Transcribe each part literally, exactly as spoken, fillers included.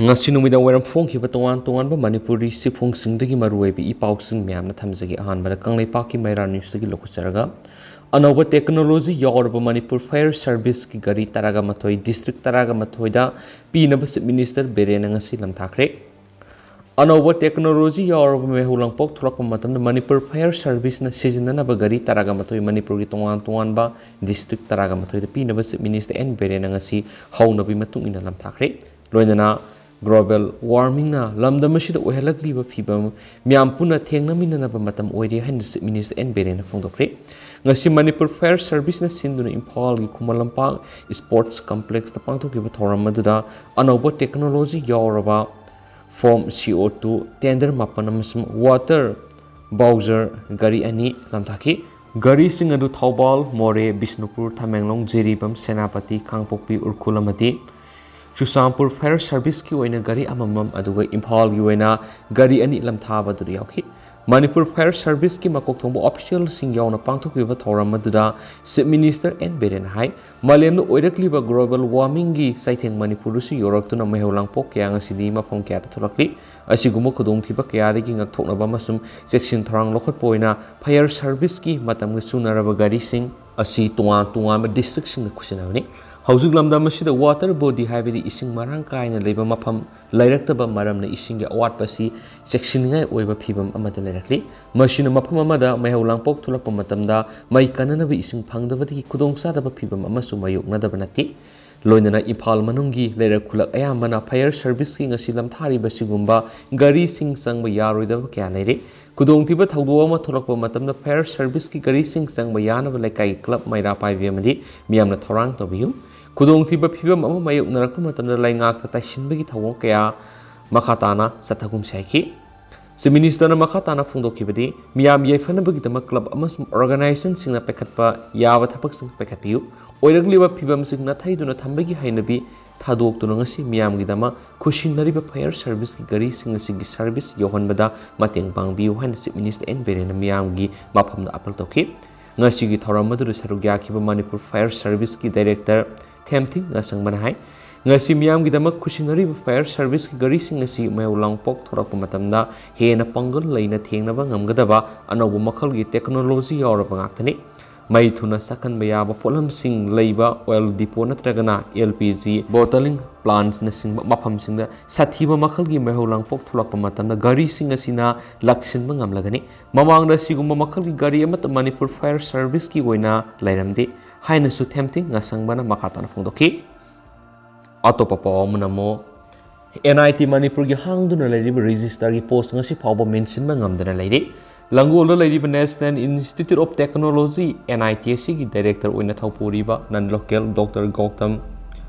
ꯉꯁꯤ ꯅꯨꯃꯤꯗꯥꯡ ꯋꯥꯏꯔꯝ ꯐꯣꯡꯈꯤꯕ ꯇꯣꯉꯥꯟ ꯇꯣꯉꯥꯟꯕ ꯃꯅꯤꯄꯨꯔꯤ ꯁꯤꯐꯨꯡꯁꯤꯡꯗꯒꯤ ꯃꯔꯨꯑꯣꯏꯕ ꯏ ꯄꯥꯎꯁꯤꯡ ꯃꯌꯥꯝꯅ ꯊꯝꯖꯒꯦ꯫ ꯑꯍꯥꯟꯕꯗ ꯀꯪꯂꯩꯄꯥꯛꯀꯤ ꯃꯩꯔꯥ ꯅ꯭ꯌꯨꯁꯇꯒꯤ ꯂꯧꯈꯠꯆꯔꯒ, ꯑꯅꯧꯕ ꯇꯦꯛꯅꯣꯂꯣꯖꯤ ꯌꯥꯎꯔꯕ ꯃꯅꯤꯄꯨꯔ ꯐꯥꯌꯔ ꯁꯔꯚꯤꯁꯀꯤ ꯒꯥꯔꯤ ꯇꯔꯥꯒ ꯃꯥꯊꯣꯏ ꯗꯤꯁꯇ꯭ꯔꯤꯛ ꯇꯔꯥꯒ ꯃꯥꯊꯣꯏꯗ ꯄꯤꯅꯕ ꯆꯤꯐ ꯃꯤꯅꯤꯁꯇꯔ ꯕꯤꯔꯦꯟꯅ ꯉꯁꯤ ꯂꯝꯊꯥꯈ꯭ꯔꯦ꯫ ꯑꯅꯧꯕ ꯇꯦꯛꯅꯣꯂꯣꯖꯤ ꯌꯥꯎꯔꯕ ꯃꯩꯍꯧ ꯂꯥꯡꯄꯣꯛ ꯊꯣꯛꯂꯛꯄ ꯃꯇꯝꯗ ꯃꯅꯤꯄꯨꯔ ꯐꯥꯌꯔ ꯁꯔꯚꯤꯁꯅ ꯁꯤꯖꯤꯟꯅꯅꯕ ꯒꯥꯔꯤ ꯇꯔꯥꯒ ꯃꯥꯊꯣꯏ ꯃꯅꯤꯄꯨꯔꯒꯤ ꯇꯣꯉꯥꯟ ꯇꯣꯉꯥꯟꯕ ꯗꯤꯁꯇ꯭ꯔꯤꯛ ꯇꯔꯥꯒ ꯃꯥꯊꯣꯏꯗ ꯄꯤꯅꯕ ꯆꯤꯐ ꯃꯤꯅꯤꯁꯇꯔ ꯑꯦꯟ ꯕꯤꯔꯦꯟꯅ ꯉꯁꯤ ꯍꯧꯅꯕꯤ ꯃꯇꯨꯡ ꯏꯟꯅ ꯂꯝꯊꯥꯈ꯭ꯔꯦ꯫ ꯂꯣꯏꯅꯅ ꯒ꯭ꯂꯣꯕꯦꯜ ꯋꯥꯔꯃꯤꯡꯅ ꯂꯝꯗꯝ ꯑꯁꯤꯗ ꯑꯣꯏꯍꯜꯂꯛꯂꯤꯕ ꯐꯤꯕꯝ ꯃꯤꯌꯥꯝ ꯄꯨꯟꯅ ꯊꯦꯡꯅꯃꯤꯟꯅꯅꯕ ꯃꯇꯝ ꯑꯣꯏꯔꯦ ꯍꯥꯏꯅ ꯆꯤꯐ ꯃꯤꯅꯤꯁꯇꯔ ꯑꯦꯟ ꯕꯤꯔꯦꯟꯅ ꯐꯣꯡꯗꯣꯛꯈ꯭ꯔꯦ꯫ ꯉꯁꯤ ꯃꯅꯤꯄꯨꯔ ꯐꯥꯌꯔ ꯁꯔꯚꯤꯁꯅ ꯁꯤꯟꯗꯨꯅ ꯏꯝꯐꯥꯜꯒꯤ ꯈꯨꯃꯟ ꯂꯝꯄꯥꯛ ꯁ꯭ꯄꯣꯔꯠꯁ ꯀꯝꯄ꯭ꯂꯦꯛꯁꯇ ꯄꯥꯡꯊꯣꯛꯈꯤꯕ ꯊꯧꯔꯝ ꯑꯗꯨꯗ ꯑꯅꯧꯕ ꯇꯦꯛꯅꯣꯂꯣꯖꯤ ꯌꯥꯎꯔꯕ ꯐꯣꯝ ꯁꯤ ꯑꯣ ꯇꯨ ꯇꯦꯟꯗꯔ ꯃꯥꯄꯟ ꯑꯃꯁꯨꯡ ꯋꯥꯇꯔ ꯕꯥꯎꯖꯔ ꯒꯥꯔꯤ ꯑꯅꯤ ꯂꯝꯊꯥꯈꯤ꯫ ꯒꯥꯔꯤꯁꯤꯡ ꯑꯗꯨ ꯊꯧꯕꯥꯜ, ꯃꯣꯔꯦ, ꯕꯤꯁꯅꯨꯄꯨꯔ, ꯇꯃꯦꯡꯂꯣꯡ, ꯖꯤꯔꯤꯕꯥꯝ, ꯁꯦꯅꯥꯄꯇꯤ, ꯀꯥꯡꯄꯣꯛꯄꯤ, ꯎꯈ꯭ꯔꯨꯜ ꯑꯃꯗꯤ ꯆꯨꯔꯆꯥꯟꯄꯨꯔ ꯐꯥꯌꯔ ꯁꯔꯚꯤꯁꯀꯤ ꯑꯣꯏꯅ ꯒꯥꯔꯤ ꯑꯃꯃꯝ, ꯑꯗꯨꯒ ꯏꯝꯐꯥꯜꯒꯤ ꯑꯣꯏꯅ ꯒꯥꯔꯤ ꯑꯅꯤ ꯂꯝꯊꯥꯕ ꯑꯗꯨꯗ ꯌꯥꯎꯈꯤ꯫ ꯃꯅꯤꯄꯨꯔ ꯐꯥꯌꯔ ꯁꯔꯚꯤꯁꯀꯤ ꯃꯀꯣꯛ ꯊꯣꯡꯕ ꯑꯣꯐꯤꯁꯤꯌꯦꯜꯁꯤꯡ ꯌꯥꯎꯅ ꯄꯥꯡꯊꯣꯛꯈꯤꯕ ꯊꯧꯔꯝ ꯑꯗꯨꯗ ꯆꯤꯐ ꯃꯤꯅꯤꯁꯇꯔ ꯑꯦꯟ ꯕꯤꯔꯦꯟꯅ ꯍꯥꯏ, ꯃꯥꯂꯦꯝꯗ ꯑꯣꯏꯔꯛꯂꯤꯕ ꯒ꯭ꯂꯣꯕꯦꯜ ꯋꯥꯔꯃꯤꯡꯒꯤ ꯆꯩꯊꯦꯡ ꯃꯅꯤꯄꯨꯔꯗꯁꯨ ꯌꯧꯔꯛꯇꯨꯅ ꯃꯩꯍꯧ ꯂꯥꯡꯄꯣꯛ ꯀꯌꯥ ꯉꯁꯤꯗꯤ ꯃꯐꯝ ꯀꯌꯥꯗ ꯊꯣꯛꯂꯛꯂꯤ꯫ ꯑꯁꯤꯒꯨꯝꯕ ꯈꯨꯗꯣꯡꯊꯤꯕ ꯀꯌꯥꯗꯒꯤ ꯉꯥꯛꯊꯣꯛꯅꯕ ꯑꯃꯁꯨꯡ ꯆꯦꯛꯁꯤꯟ ꯊꯧꯔꯥꯡ ꯂꯧꯈꯠꯄ ꯑꯣꯏꯅ ꯐꯥꯌꯔ ꯁꯔꯚꯤꯁꯀꯤ ꯃꯇꯝꯒ ꯆꯨꯅꯔꯕ ꯒꯥꯔꯤꯁꯤꯡ ꯑꯁꯤ ꯇꯣꯉꯥꯟ ꯇꯣꯉꯥꯟꯕ ꯗꯤꯁꯇ꯭ꯔꯤꯛꯁꯤꯡꯗ ꯈꯨꯠꯁꯤꯟꯅꯕꯅꯤ꯫ ꯍꯧꯖꯤꯛ ꯂꯝꯗꯝ ꯑꯁꯤꯗ ꯋꯥꯇꯔ ꯕꯣꯗꯤ, ꯍꯥꯏꯕꯗꯤ ꯏꯁꯤꯡ ꯃꯔꯥꯡ ꯀꯥꯏꯅ ꯂꯩꯕ ꯃꯐꯝ ꯂꯩꯔꯛꯇꯕ ꯃꯔꯝꯅ ꯏꯁꯤꯡꯒꯤ ꯑꯋꯥꯠꯄ ꯑꯁꯤ ꯆꯦꯛꯁꯤꯟꯅꯤꯡꯉꯥꯏ ꯑꯣꯏꯕ ꯐꯤꯚꯝ ꯑꯃꯗ ꯂꯩꯔꯛꯂꯤ꯫ ꯃꯁꯤꯅ ꯃꯐꯝ ꯑꯃꯗ ꯃꯩꯍꯧ ꯂꯥꯡꯄꯣꯛ ꯊꯣꯛꯂꯛꯄ ꯃꯇꯝꯗ ꯃꯩ ꯀꯟꯅꯅꯕ ꯏꯁꯤꯡ ꯐꯪꯗꯕꯗꯒꯤ ꯈꯨꯗꯣꯡꯆꯥꯗꯕ ꯐꯤꯚꯝ ꯑꯃꯁꯨ ꯃꯥꯌꯣꯛꯅꯗꯕ ꯅꯠꯇꯦ꯫ ꯂꯣꯏꯅꯅ ꯏꯝꯐꯥꯜ ꯃꯅꯨꯡꯒꯤ ꯂꯩꯔꯛ ꯈꯨꯜꯂꯛ ꯑꯌꯥꯝꯕꯅ ꯐꯥꯌꯔ ꯁꯔꯚꯤꯁꯀꯤ ꯉꯁꯤ ꯂꯝꯊꯥꯔꯤꯕ ꯁꯤꯒꯨꯝꯕ ꯒꯥꯔꯤꯁꯤꯡ ꯆꯪꯕ ꯌꯥꯔꯣꯏꯗꯕ ꯀꯌꯥ ꯂꯩꯔꯦ꯫ ꯈꯨꯗꯣꯡꯊꯤꯕ ꯊꯧꯗꯣꯛ ꯑꯃ ꯊꯣꯛꯂꯛꯄ ꯃꯇꯝꯗ ꯐꯥꯌꯔ ꯁꯔꯚꯤꯁꯀꯤ ꯒꯥꯔꯤꯁꯤꯡ ꯆꯪꯕ ꯌꯥꯅꯕ ꯂꯩꯀꯥꯏꯒꯤ ꯀ꯭ꯂꯕ, ꯃꯩꯔꯥ ꯄꯥꯏꯕꯤ ꯑꯃꯗꯤ ꯃꯤꯌꯥꯝꯅ ꯊꯧꯔꯥꯡ ꯇꯧꯕꯤꯌꯨ꯫ ꯈꯨꯗꯣꯡꯊꯤꯕ ꯐꯤꯚꯝ ꯑꯃ ꯃꯥꯌꯣꯛꯅꯔꯛꯄ ꯃꯇꯝꯗ ꯂꯩꯉꯥꯛꯇ ꯇꯥꯏꯁꯤꯟꯕꯒꯤ ꯊꯧꯑꯣꯡ ꯀꯌꯥ ꯃꯈꯥ ꯇꯥꯅ ꯆꯠꯊꯒꯨꯝꯁꯤ ꯍꯥꯏꯈꯤ꯫ ꯆꯤꯐ ꯃꯤꯅꯤꯁꯇꯔꯅ ꯃꯈꯥ ꯇꯥꯅ ꯐꯣꯡꯗꯣꯛꯈꯤꯕꯗꯤ, ꯃꯤꯌꯥꯝ ꯌꯥꯏꯐꯅꯕꯒꯤꯗꯃꯛ ꯀ꯭ꯂꯕ ꯑꯃꯁꯨꯡ ꯑꯣꯔꯒꯅꯥꯏꯖꯦꯁꯟꯁꯤꯡꯅ ꯄꯥꯏꯈꯠꯄ ꯌꯥꯕ ꯊꯕꯛꯁꯤꯡ ꯄꯥꯏꯈꯠꯄꯤꯌꯨ꯫ ꯑꯣꯏꯔꯛꯂꯤꯕ ꯐꯤꯚꯝꯁꯤꯡ ꯅꯥꯊꯩꯗꯨꯅ ꯊꯝꯕꯒꯤ ꯍꯩꯅꯕꯤ ꯊꯥꯗꯣꯛꯇꯨꯅ ꯉꯁꯤ ꯃꯤꯌꯥꯝꯒꯤꯗꯃꯛ ꯈꯨꯠꯁꯤꯟꯅꯔꯤꯕ ꯐꯥꯌꯔ ꯁꯔꯚꯤꯁꯀꯤ ꯒꯥꯔꯤꯁꯤꯡ ꯑꯁꯤꯒꯤ ꯁꯔꯚꯤꯁ ꯌꯧꯍꯟꯕꯗ ꯃꯇꯦꯡ ꯄꯥꯡꯕꯤꯌꯨ ꯍꯥꯏꯅ ꯆꯤꯐ ꯃꯤꯅꯤꯁꯇꯔ ꯑꯦꯟ ꯕꯤꯔꯦꯟꯅ ꯃꯤꯌꯥꯝꯒꯤ ꯃꯐꯝꯗ ꯑꯥꯄꯤꯜ ꯇꯧꯈꯤ꯫ ꯉꯁꯤꯒꯤ ꯊꯧꯔꯝ ꯑꯗꯨꯗ ꯁꯔꯨꯛ ꯌꯥꯈꯤꯕ ꯃꯅꯤꯄꯨꯔ ꯐꯥꯌꯔ ꯁꯔꯚꯤꯁꯀꯤ ꯗꯥꯏꯔꯦꯛꯇꯔ ꯊꯦꯝꯊꯤꯡ ꯉꯥꯁꯪꯕꯅ ꯍꯥꯏ, ꯉꯁꯤ ꯃꯤꯌꯥꯝꯒꯤꯗꯃꯛ ꯈꯨꯠꯁꯤꯟꯅꯔꯤꯕ fire serviceꯀꯤ ꯒꯥꯔꯤꯁꯤꯡ ꯑꯁꯤ ꯃꯩꯍꯧ ꯂꯥꯡꯄꯣꯛ ꯊꯣꯛꯂꯛꯄ ꯃꯇꯝꯗ ꯍꯦꯟꯅ ꯄꯥꯡꯒꯜ ꯂꯩꯅ ꯊꯦꯡꯅꯕ ꯉꯝꯒꯗꯕ ꯑꯅꯧꯕ ꯃꯈꯜꯒꯤ technology ꯌꯥꯎꯔꯕ ꯉꯥꯛꯇꯅꯤ꯫ ꯃꯩ ꯊꯨꯅ ꯆꯥꯛꯍꯟꯕ ꯌꯥꯕ ꯄꯣꯠꯂꯝꯁꯤꯡ ꯂꯩꯕ oil depot ꯅꯠꯇ꯭ꯔꯒꯅ L P G bottling plantꯅꯆꯤꯡꯕ ꯃꯐꯝꯁꯤꯡꯗ ꯁꯥꯊꯤꯕ ꯃꯈꯜꯒꯤ ꯃꯩꯍꯧ ꯂꯥꯡꯄꯣꯛ ꯊꯣꯛꯂꯛꯄ ꯃꯇꯝꯗ ꯒꯥꯔꯤꯁꯤꯡ ꯑꯁꯤꯅ ꯂꯥꯛꯁꯤꯟꯕ ꯉꯝꯂꯒꯅꯤ꯫ ꯃꯃꯥꯡꯗ ꯑꯁꯤꯒꯨꯝꯕ ꯃꯈꯜꯒꯤ ꯒꯥꯔꯤ ꯑꯃꯠꯇ ꯃꯅꯤꯄꯨꯔ fire serviceꯀꯤ ꯑꯣꯏꯅ ꯂꯩꯔꯝꯗꯦ ꯍꯥꯏꯅꯁꯨ ꯊꯦꯝꯊꯤꯡ ꯉꯁꯪꯕꯅ ꯃꯈꯥ ꯇꯥꯅ ꯐꯣꯡꯗꯣꯛꯈꯤ꯫ ꯑꯇꯣꯞꯄ ꯄꯥꯎ ꯑꯃꯅ ꯑꯃꯨꯛ N I T ꯃꯅꯤꯄꯨꯔꯒꯤ ꯍꯥꯡꯗꯨꯅ ꯂꯩꯔꯤꯕ registrarꯒꯤ post ꯉꯁꯤ ꯐꯥꯎꯕ ꯃꯦꯟꯁꯤꯟꯕ ꯉꯝꯗꯅ ꯂꯩꯔꯤ꯫ ꯂꯥꯡꯒꯣꯜꯗ ꯂꯩꯔꯤꯕ National Institute of Technology, N I T ꯑꯁꯤꯒꯤ director ꯑꯣꯏꯅ ꯊꯧꯄꯨꯔꯤꯕ non local Doctor ꯒꯧꯇꯝ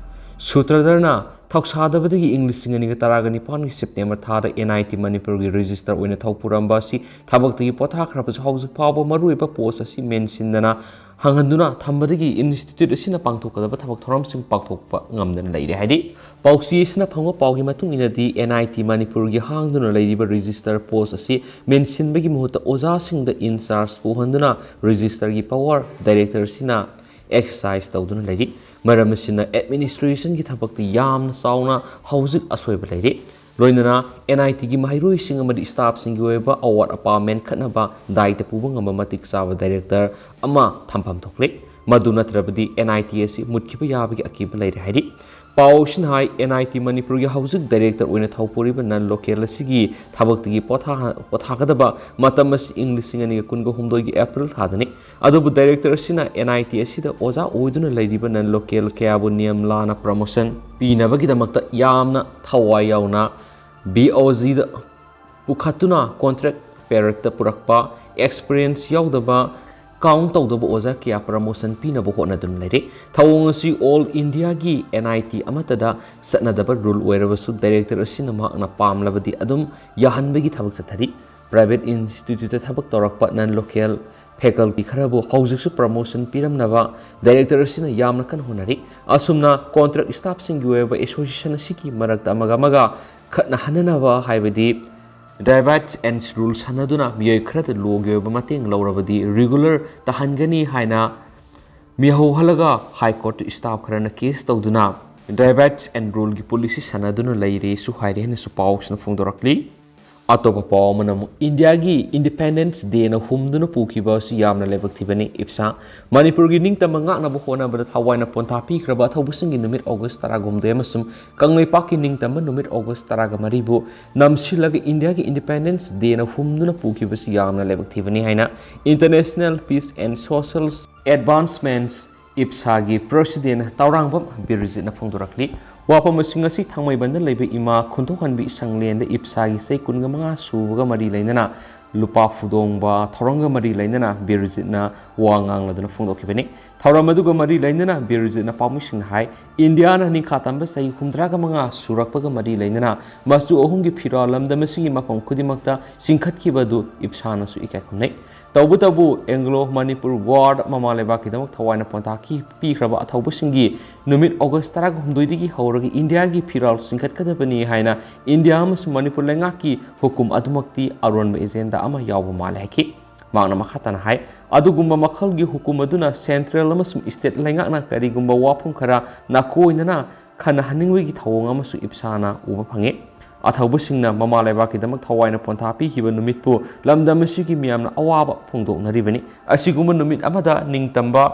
ꯁꯨꯇ꯭ꯔꯙꯔꯅ ꯊꯧꯁꯥꯗꯕꯗꯒꯤ ꯏꯪ ꯂꯤꯁꯤꯡ ꯑꯅꯤꯒ ꯇꯔꯥꯒ ꯅꯤꯄꯥꯟꯒꯤ September ꯊꯥꯗ N I T ꯃꯅꯤꯄꯨꯔꯒꯤ register ꯑꯣꯏꯅ ꯊꯧꯄꯨꯔꯝꯕ ꯑꯁꯤ ꯊꯕꯛꯇꯒꯤ ꯄꯣꯊꯥꯈ꯭ꯔꯕꯁꯨ ꯍꯧꯖꯤꯛ ꯐꯥꯎꯕ ꯃꯔꯨꯑꯣꯏꯕ post ꯑꯁꯤ ꯃꯦꯟꯁꯤꯟꯗꯅ ꯍꯪꯍꯟꯗꯨꯅ ꯊꯝꯕꯗꯒꯤ institute ꯑꯁꯤꯅ ꯄꯥꯡꯊꯣꯛꯀꯗꯕ ꯊꯕꯛ ꯊꯧꯔꯝꯁꯤꯡ ꯄꯥꯡꯊꯣꯛꯄ ꯉꯝꯗꯅ ꯂꯩꯔꯦ ꯍꯥꯏꯔꯤ꯫ ꯄꯥꯎꯆꯦ ꯑꯁꯤꯅ ꯐꯪꯕ ꯄꯥꯎꯒꯤ ꯃꯇꯨꯡ ꯏꯟꯅꯗꯤ N I T ꯃꯅꯤꯄꯨꯔꯒꯤ ꯍꯥꯡꯗꯨꯅ ꯂꯩꯔꯤꯕ register post ꯑꯁꯤ ꯃꯦꯟꯁꯤꯟꯕꯒꯤ ꯃꯍꯨꯠꯇ ꯑꯣꯖꯥꯁꯤꯡꯗ in charge ꯄꯨꯍꯟꯗꯨꯅ registerꯒꯤ power director ꯑꯁꯤꯅ exercise ꯇꯧꯗꯨꯅ ꯂꯩꯔꯤ꯫ ꯃꯔꯝ ꯑꯁꯤꯅ administrationꯒꯤ ꯊꯕꯛꯇ ꯌꯥꯝꯅ ꯆꯥꯎꯅ ꯍꯧꯖꯤꯛ ꯑꯁꯣꯏꯕ ꯂꯩꯔꯤ꯫ ꯂꯣꯏꯅꯅ N I Tꯒꯤ ꯃꯍꯩꯔꯣꯏꯁꯤꯡ ꯑꯃꯗꯤ staffꯁꯤꯡꯒꯤ ꯑꯣꯏꯕ ꯑꯋꯥꯠ ꯑꯄꯥ ꯃꯦꯟꯈꯠꯅꯕ ꯗꯥꯏꯇ ꯄꯨꯕ ꯉꯝꯕ ꯃꯇꯤꯛ ꯆꯥꯕ director ꯑꯃ ꯊꯝꯐꯝ ꯊꯣꯛꯂꯦ꯫ ꯃꯗꯨ ꯅꯠꯇ꯭ꯔꯕꯗꯤ N I T ꯑꯁꯤ ꯃꯨꯠꯈꯤꯕ ꯌꯥꯕꯒꯤ ꯑꯀꯤꯕ ꯂꯩꯔꯦ ꯍꯥꯏꯔꯤ꯫ ꯄꯥꯎ ꯑꯁꯤꯅ ꯍꯥꯏ, N I T ꯃꯅꯤꯄꯨꯔꯒꯤ ꯍꯧꯖꯤꯛ director ꯑꯣꯏꯅ ꯊꯧꯄꯨꯔꯤꯕ non local ꯑꯁꯤꯒꯤ ꯊꯕꯛꯇꯒꯤ ꯄꯣꯊꯥ-, ꯄꯣꯊꯥꯒꯗꯕ ꯃꯇꯝ ꯑꯁꯤ ꯏꯪ ꯂꯤꯁꯤꯡ ꯑꯅꯤꯒ ꯀꯨꯟꯒ ꯍꯨꯝꯗꯣꯏꯒꯤ April ꯊꯥꯗꯅꯤ꯫ ꯑꯗꯨꯕꯨ director ꯑꯁꯤꯅ N I T ꯑꯁꯤꯗ ꯑꯣꯖꯥ ꯑꯣꯏꯗꯨꯅ ꯂꯩꯔꯤꯕ non local ꯀꯌꯥꯕꯨ ꯅꯤꯌꯝ ꯂꯥꯟꯅ promotion ꯄꯤꯅꯕꯒꯤꯗꯃꯛꯇ ꯌꯥꯝꯅ ꯊꯋꯥꯏ ꯌꯥꯎꯅ B O Gꯗ ꯄꯨꯈꯠꯇꯨꯅ contract periodꯇ ꯄꯨꯔꯛꯄ, experience ꯌꯥꯎꯗꯕ, count ꯇꯧꯗꯕ ꯑꯣꯖꯥ ꯀꯌꯥ promotion ꯄꯤꯅꯕ ꯍꯣꯠꯅꯗꯨꯅ ꯂꯩꯔꯤ꯫ ꯊꯧꯑꯣꯡ ꯑꯁꯤ all Indiaꯒꯤ N I T ꯑꯃꯠꯇꯗ ꯆꯠꯅꯗꯕ rule ꯑꯣꯏꯔꯕꯁꯨ director ꯑꯁꯤꯅ ꯃꯍꯥꯛꯅ ꯄꯥꯝꯂꯕꯗꯤ ꯑꯗꯨꯝ ꯌꯥꯍꯟꯕꯒꯤ ꯊꯕꯛ ꯆꯠꯊꯔꯤ꯫ Private instituteꯇ ꯊꯕꯛ ꯇꯧꯔꯛꯄ non local faculty ꯈꯔꯕꯨ ꯍꯧꯖꯤꯛꯁꯨ promotion ꯄꯤꯔꯝꯅꯕ director ꯑꯁꯤꯅ ꯌꯥꯝꯅ ꯀꯟꯅ ꯍꯣꯠꯅꯔꯤ꯫ ꯑꯁꯨꯝꯅ contract staffꯁꯤꯡꯒꯤ ꯑꯣꯏꯕ association ꯑꯁꯤꯒꯤ ꯃꯔꯛꯇ ꯑꯃꯒ ꯑꯃꯒ ꯈꯠꯅ ꯍꯟꯅꯅꯕ, ꯍꯥꯏꯕꯗꯤ divide and rule ꯁꯥꯟꯅꯗꯨꯅ ꯃꯤꯑꯣꯏ ꯈꯔꯗ lawꯒꯤ ꯑꯣꯏꯕ ꯃꯇꯦꯡ ꯂꯧꯔꯕꯗꯤ regular ꯇꯥꯍꯟꯒꯅꯤ ꯍꯥꯏꯅ ꯃꯤꯍꯧꯍꯜꯂꯒ High Courtꯇ staff ꯈꯔꯅ case ꯇꯧꯗꯨꯅ Divide and Ruleꯒꯤ policy ꯁꯥꯟꯅꯗꯨꯅ ꯂꯩꯔꯦꯁꯨ ꯍꯥꯏꯔꯦ ꯍꯥꯏꯅꯁꯨ ꯄꯥꯎꯁꯤꯅ ꯐꯣꯡꯗꯣꯔꯛꯂꯤ꯫ ꯑꯇꯣꯞꯄ ꯄꯥꯎ ꯑꯃꯅ ꯑꯃꯨꯛ ꯏꯟꯗꯤꯌꯥꯒꯤ Independence Dayꯅ ꯍꯨꯝꯗꯨꯅ ꯄꯨꯈꯤꯕ ꯑꯁꯤ ꯌꯥꯝꯅ ꯂꯥꯏꯕꯛ ꯊꯤꯕꯅꯤ꯫ ꯏꯞꯁꯥ, ꯃꯅꯤꯄꯨꯔꯒꯤ ꯅꯤꯡꯇꯝꯕ ꯉꯥꯛꯅꯕ ꯍꯣꯠꯅꯕꯗ ꯊꯋꯥꯏꯅ ꯄꯣꯟꯊꯥ ꯄꯤꯈ꯭ꯔꯕ ꯑꯊꯧꯕꯁꯤꯡꯒꯤ ꯅꯨꯃꯤꯠ August ꯇꯔꯥꯒ ꯍꯨꯝꯗꯣꯏ ꯑꯃꯁꯨꯡ ꯀꯪꯂꯩꯄꯥꯛꯀꯤ ꯅꯤꯡꯇꯝꯕ ꯅꯨꯃꯤꯠ August ꯇꯔꯥꯒ ꯃꯔꯤꯕꯨ ꯅꯝꯁꯤꯜꯂꯒ ꯏꯟꯗꯤꯌꯥꯒꯤ Independence Dayꯅ ꯍꯨꯝꯗꯨꯅ ꯄꯨꯈꯤꯕꯁꯤ ꯌꯥꯝꯅ ꯂꯥꯏꯕꯛ ꯊꯤꯕꯅꯤ ꯍꯥꯏꯅ International Peace and Social Advancements, ꯏꯞꯁꯥꯒꯤ president Tourangbam ꯕꯤꯔꯖꯤꯠꯅ ꯐꯣꯡꯗꯣꯔꯛꯂꯤ꯫ ꯋꯥꯐꯝ ꯑꯁꯤ ꯉꯁꯤ ꯊꯥꯡꯃꯩꯕꯟꯗ ꯂꯩꯕ ꯏꯃꯥ ꯈꯨꯟꯊꯣꯛꯍꯟꯕꯤ ꯁꯪꯂꯦꯟꯗ ꯏꯞꯁꯥꯒꯤ ꯆꯍꯤ ꯀꯨꯟꯒ ꯃꯉꯥ ꯁꯨꯕꯒ ꯃꯔꯤ ꯂꯩꯅꯅ ꯂꯨꯄꯥ ꯐꯨꯗꯣꯡꯕ ꯊꯧꯔꯝꯒ ꯃꯔꯤ ꯂꯩꯅꯅ ꯕꯤꯔꯖꯤꯠꯅ ꯋꯥ ꯉꯥꯡꯂꯗꯨꯅ ꯐꯣꯡꯗꯣꯛꯈꯤꯕꯅꯤ꯫ ꯊꯧꯔꯝ ꯑꯗꯨꯒ ꯃꯔꯤ ꯂꯩꯅꯅ ꯕꯤꯔꯖꯤꯠꯅ ꯄꯥꯎꯃꯤꯁꯤꯡꯅ ꯍꯥꯏ, ꯏꯟꯗꯤꯌꯥꯅ ꯅꯤꯡꯈꯥ ꯇꯝꯕ ꯆꯍꯤ ꯍꯨꯝꯗ꯭ꯔꯥꯒ ꯃꯉꯥ ꯁꯨꯔꯛꯄꯒ ꯃꯔꯤ ꯂꯩꯅꯅ ꯃꯆꯨ ꯑꯍꯨꯝꯒꯤ ꯐꯤꯔꯥꯜ ꯂꯝꯗꯝ ꯑꯁꯤꯒꯤ ꯃꯐꯝ ꯈꯨꯗꯤꯡꯃꯛꯇ ꯆꯤꯡꯈꯠꯈꯤꯕ ꯑꯗꯨ ꯏꯞꯁꯥꯅꯁꯨ ꯏꯀꯥꯏ ꯈꯨꯝꯅꯩ꯫ ꯇꯧꯕꯇꯕꯨ Anglo Manipur War ꯃꯃꯥ ꯂꯩꯕꯥꯛꯀꯤꯗꯃꯛ ꯊꯋꯥꯏꯅ ꯄꯣꯟꯊꯥ ꯄꯤꯈ꯭ꯔꯕ ꯑꯊꯧꯕꯁꯤꯡꯒꯤ ꯅꯨꯃꯤꯠ August ꯇꯔꯥꯒ ꯍꯨꯝꯗꯣꯏꯗꯒꯤ ꯍꯧꯔꯒ ꯏꯟꯗꯤꯌꯥꯒꯤ ꯐꯤꯔꯥꯜ ꯆꯤꯡꯈꯠꯀꯗꯕꯅꯤ ꯍꯥꯏꯅ ꯏꯟꯗꯤꯌꯥ ꯑꯃꯁꯨꯡ ꯃꯅꯤꯄꯨꯔ ꯂꯩꯉꯥꯛꯀꯤ ꯍꯨꯀꯨꯝ ꯑꯗꯨꯃꯛꯇꯤ ꯑꯔꯣꯟꯕ agenda ꯑꯃ ꯌꯥꯎꯕ ꯃꯥꯜꯂꯦ ꯍꯥꯏꯈꯤ꯫ ꯃꯍꯥꯛꯅ ꯃꯈꯥ ꯇꯥꯅ ꯍꯥꯏ, ꯑꯗꯨꯒꯨꯝꯕ ꯃꯈꯜꯒꯤ ꯍꯨꯀꯨꯝ ꯑꯗꯨꯅ central ꯑꯃꯁꯨꯡ state ꯂꯩꯉꯥꯛꯅ ꯀꯔꯤꯒꯨꯝꯕ ꯋꯥꯐꯝ ꯈꯔ ꯅꯥꯀꯣꯏꯅꯅ ꯈꯟꯅꯍꯟꯅꯤꯡꯕꯒꯤ ꯊꯧꯑꯣꯡ ꯑꯃꯁꯨ ꯏꯞꯁꯥꯅ ꯎꯕ ꯐꯪꯉꯤ꯫ ꯑꯊꯧꯕꯁꯤꯡꯅ ꯃꯃꯥ ꯂꯩꯕꯥꯛꯀꯤꯗꯃꯛ ꯊꯋꯥꯏꯅ ꯄꯣꯟꯊꯥ ꯄꯤꯈꯤꯕ ꯅꯨꯃꯤꯠꯄꯨ ꯂꯝꯗꯝ ꯑꯁꯤꯒꯤ ꯃꯤꯌꯥꯝꯅ ꯑꯋꯥꯕ ꯐꯣꯡꯗꯣꯛꯅꯔꯤꯕꯅꯤ꯫ ꯑꯁꯤꯒꯨꯝꯕ ꯅꯨꯃꯤꯠ ꯑꯃꯗ ꯅꯤꯡꯇꯝꯕ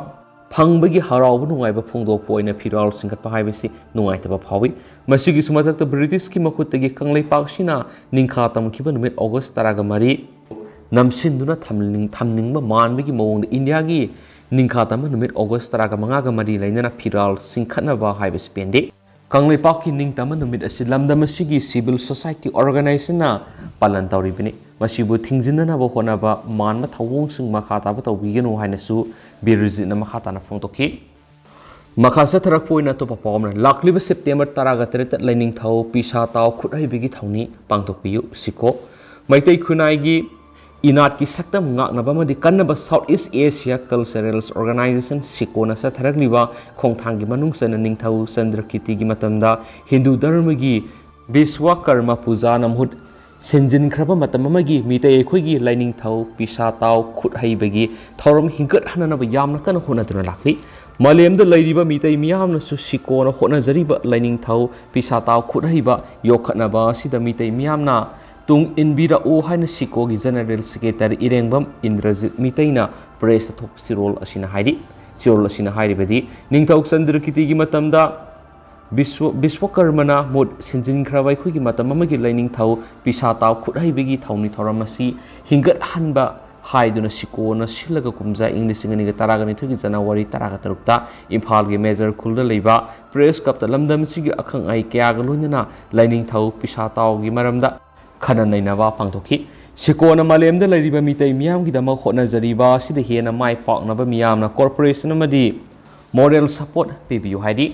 ꯐꯪꯕꯒꯤ ꯍꯔꯥꯎꯕ ꯅꯨꯡꯉꯥꯏꯕ ꯐꯣꯡꯗꯣꯛꯄ ꯑꯣꯏꯅ ꯐꯤꯔꯥꯜ ꯆꯤꯡꯈꯠꯄ ꯍꯥꯏꯕꯁꯤ ꯅꯨꯡꯉꯥꯏꯇꯕ ꯐꯥꯎꯏ꯫ ꯃꯁꯤꯒꯤꯁꯨ ꯃꯊꯛꯇ Britishꯀꯤ ꯃꯈꯨꯠꯇꯒꯤ ꯀꯪꯂꯩꯄꯥꯛꯁꯤꯅ ꯅꯤꯡꯈꯥ ꯇꯝꯈꯤꯕ ꯅꯨꯃꯤꯠ August ꯇꯔꯥꯒ ꯃꯔꯤ ꯅꯝꯁꯤꯟꯗꯨꯅ ꯊꯝꯅꯤꯡ-, ꯊꯝꯅꯤꯡꯕ ꯃꯥꯟꯕꯒꯤ ꯃꯑꯣꯡꯗ ꯏꯟꯗꯤꯌꯥꯒꯤ ꯅꯤꯡꯈꯥ ꯇꯝꯕ ꯅꯨꯃꯤꯠ August ꯇꯔꯥꯒ ꯃꯉꯥꯒ ꯃꯔꯤ ꯂꯩꯅꯅ ꯐꯤꯔꯥꯜ ꯆꯤꯡꯈꯠꯅꯕ ꯍꯥꯏꯕꯁꯤ ꯄꯦꯟꯗꯦ꯫ ꯀꯪꯂꯩꯄꯥꯛꯀꯤ ꯅꯤꯡꯇꯝꯕ ꯅꯨꯃꯤꯠ ꯑꯁꯤ ꯂꯝꯗꯝ ꯑꯁꯤꯒꯤ civil society organizationꯅ ꯄꯥꯂꯟ ꯇꯧꯔꯤꯕꯅꯤ꯫ ꯃꯁꯤꯕꯨ ꯊꯤꯡꯖꯤꯟꯅꯅꯕ ꯍꯣꯠꯅꯕ ꯃꯥꯟꯕ ꯊꯧꯑꯣꯡꯁꯤꯡ ꯃꯈꯥ ꯇꯥꯕ ꯇꯧꯕꯤꯒꯅꯨ ꯍꯥꯏꯅꯁꯨ ꯕꯤꯔꯖꯤꯠꯅ ꯃꯈꯥ ꯇꯥꯅ ꯐꯣꯡꯗꯣꯛꯈꯤ꯫ ꯃꯈꯥ ꯆꯠꯊꯔꯛꯄ ꯑꯣꯏꯅ ꯑꯇꯣꯞꯄ ꯄꯥꯎ ꯑꯃꯅ, ꯂꯥꯛꯂꯤꯕ September ꯇꯔꯥꯒ ꯇꯔꯦꯠꯇ ꯂꯥꯏꯅꯤꯡꯊꯧ ꯄꯤꯁꯥ ꯇꯥꯎ ꯈꯨꯠꯍꯩꯕꯒꯤ ꯊꯧꯅꯤ ꯄꯥꯡꯊꯣꯛꯄꯤꯌꯨ, ꯁꯤꯀꯣ꯫ ꯃꯩꯇꯩ ꯈꯨꯟꯅꯥꯏꯒꯤ ꯏꯅꯥꯠꯀꯤ ꯁꯛꯇꯝ ꯉꯥꯛꯅꯕ ꯑꯃꯗꯤ ꯀꯟꯅꯕ South East Asia Cultural Organization, ꯁꯤꯀꯣꯅ ꯆꯠꯊꯔꯛꯂꯤꯕ ꯈꯣꯡꯊꯥꯡꯒꯤ ꯃꯅꯨꯡ ꯆꯟꯅ ꯅꯤꯡꯊꯧ ꯆꯟꯗ꯭ꯔꯀꯤꯇꯤꯒꯤ ꯃꯇꯝꯗ ꯍꯤꯟꯗꯨ ꯙꯔꯃꯒꯤ ꯕꯤꯁ꯭ꯋꯥꯀꯔꯃ ꯄꯨꯖꯥꯅ ꯃꯍꯨꯠ ꯁꯤꯟꯖꯤꯟꯈ꯭ꯔꯕ ꯃꯇꯝ ꯑꯃꯒꯤ ꯃꯤꯇꯩ ꯑꯩꯈꯣꯏꯒꯤ ꯂꯥꯏꯅꯤꯡꯊꯧ ꯄꯤꯁꯥ ꯇꯥꯎ ꯈꯨꯠ ꯍꯩꯕꯒꯤ ꯊꯧꯔꯝ ꯍꯤꯡꯒꯠꯍꯟꯅꯅꯕ ꯌꯥꯝꯅ ꯀꯟꯅ ꯍꯣꯠꯅꯗꯨꯅ ꯂꯥꯛꯂꯤ꯫ ꯃꯥꯂꯦꯝꯗ ꯂꯩꯔꯤꯕ ꯃꯤꯇꯩ ꯃꯤꯌꯥꯝꯅꯁꯨ ꯁꯤꯀꯣꯅ ꯍꯣꯠꯅꯖꯔꯤꯕ ꯂꯥꯏꯅꯤꯡꯊꯧ ꯄꯤꯁꯥ ꯇꯥꯎ ꯈꯨꯠꯍꯩꯕ ꯌꯣꯛꯈꯠꯅꯕ ꯑꯁꯤꯗ ꯃꯤꯇꯩ ꯃꯤꯌꯥꯝꯅ ꯇꯨꯡ ꯏꯟꯕꯤꯔꯛꯎ ꯍꯥꯏꯅ ꯁꯤꯀꯣꯒꯤ General Secretary ꯏꯔꯦꯡꯕꯝ ꯏꯟꯗ꯭ꯔꯖꯤꯠ ꯃꯤꯇꯩꯅ press ꯊꯣꯛꯄ ꯆꯦꯔꯣꯜ ꯑꯁꯤꯅ ꯍꯥꯏꯔꯤ꯫ ꯆꯦꯔꯣꯜ ꯑꯁꯤꯅ ꯍꯥꯏꯔꯤꯕꯗꯤ, ꯅꯤꯡꯊꯧ ꯆꯟꯗ꯭ꯔꯀꯤꯇꯤꯒꯤ ꯃꯇꯝꯗ ꯕꯤꯁ꯭ꯋ-, ꯕꯤꯁ꯭ꯋꯀꯔꯃꯅ ꯃꯍꯨꯠ ꯁꯤꯟꯖꯤꯟꯈ꯭ꯔꯕ ꯑꯩꯈꯣꯏꯒꯤ ꯃꯇꯝ ꯑꯃꯒꯤ ꯂꯥꯏꯅꯤꯡꯊꯧ ꯄꯤꯁꯥ ꯇꯥꯎ ꯈꯨꯠꯍꯩꯕꯒꯤ ꯊꯧꯅꯤ ꯊꯧꯔꯝ ꯑꯁꯤ ꯍꯤꯡꯒꯠꯍꯟꯕ ꯍꯥꯏꯗꯨꯅ ꯁꯤꯀꯣꯅ ꯁꯤꯜꯂꯒ ꯀꯨꯝꯖꯥ ꯏꯪ ꯂꯤꯁꯤꯡ ꯑꯅꯤꯒ ꯇꯔꯥꯅꯤꯊꯣꯏꯒꯤ January ꯇꯔꯥꯇꯔꯨꯛꯇ ꯏꯝꯐꯥꯜꯒꯤ ꯃꯦꯖꯔ ꯈꯨꯜꯗ ꯂꯩꯕ press clubꯇ ꯂꯝꯗꯝꯁꯤꯒꯤ ꯑꯈꯪ ꯑꯍꯩ ꯀꯌꯥꯒ ꯂꯣꯏꯅꯅ ꯂꯥꯏꯅꯤꯡꯊꯧ ꯄꯤꯁꯥ ꯇꯥꯎꯒꯤ ꯃꯔꯝꯗ ꯈꯟꯅ ꯅꯩꯅꯕ ꯄꯥꯡꯊꯣꯛꯈꯤ꯫ ꯁꯤꯀꯣꯅ ꯃꯥꯂꯦꯝꯗ ꯂꯩꯔꯤꯕ ꯃꯤꯇꯩ ꯃꯤꯌꯥꯝꯒꯤꯗꯃꯛ ꯍꯣꯠꯅꯖꯔꯤꯕ ꯑꯁꯤꯗ ꯍꯦꯟꯅ ꯃꯥꯏ ꯄꯥꯛꯅꯕ ꯃꯤꯌꯥꯝꯅ cooperation ꯑꯃꯗꯤ moral support ꯄꯤꯕꯤꯌꯨ ꯍꯥꯏꯔꯤ꯫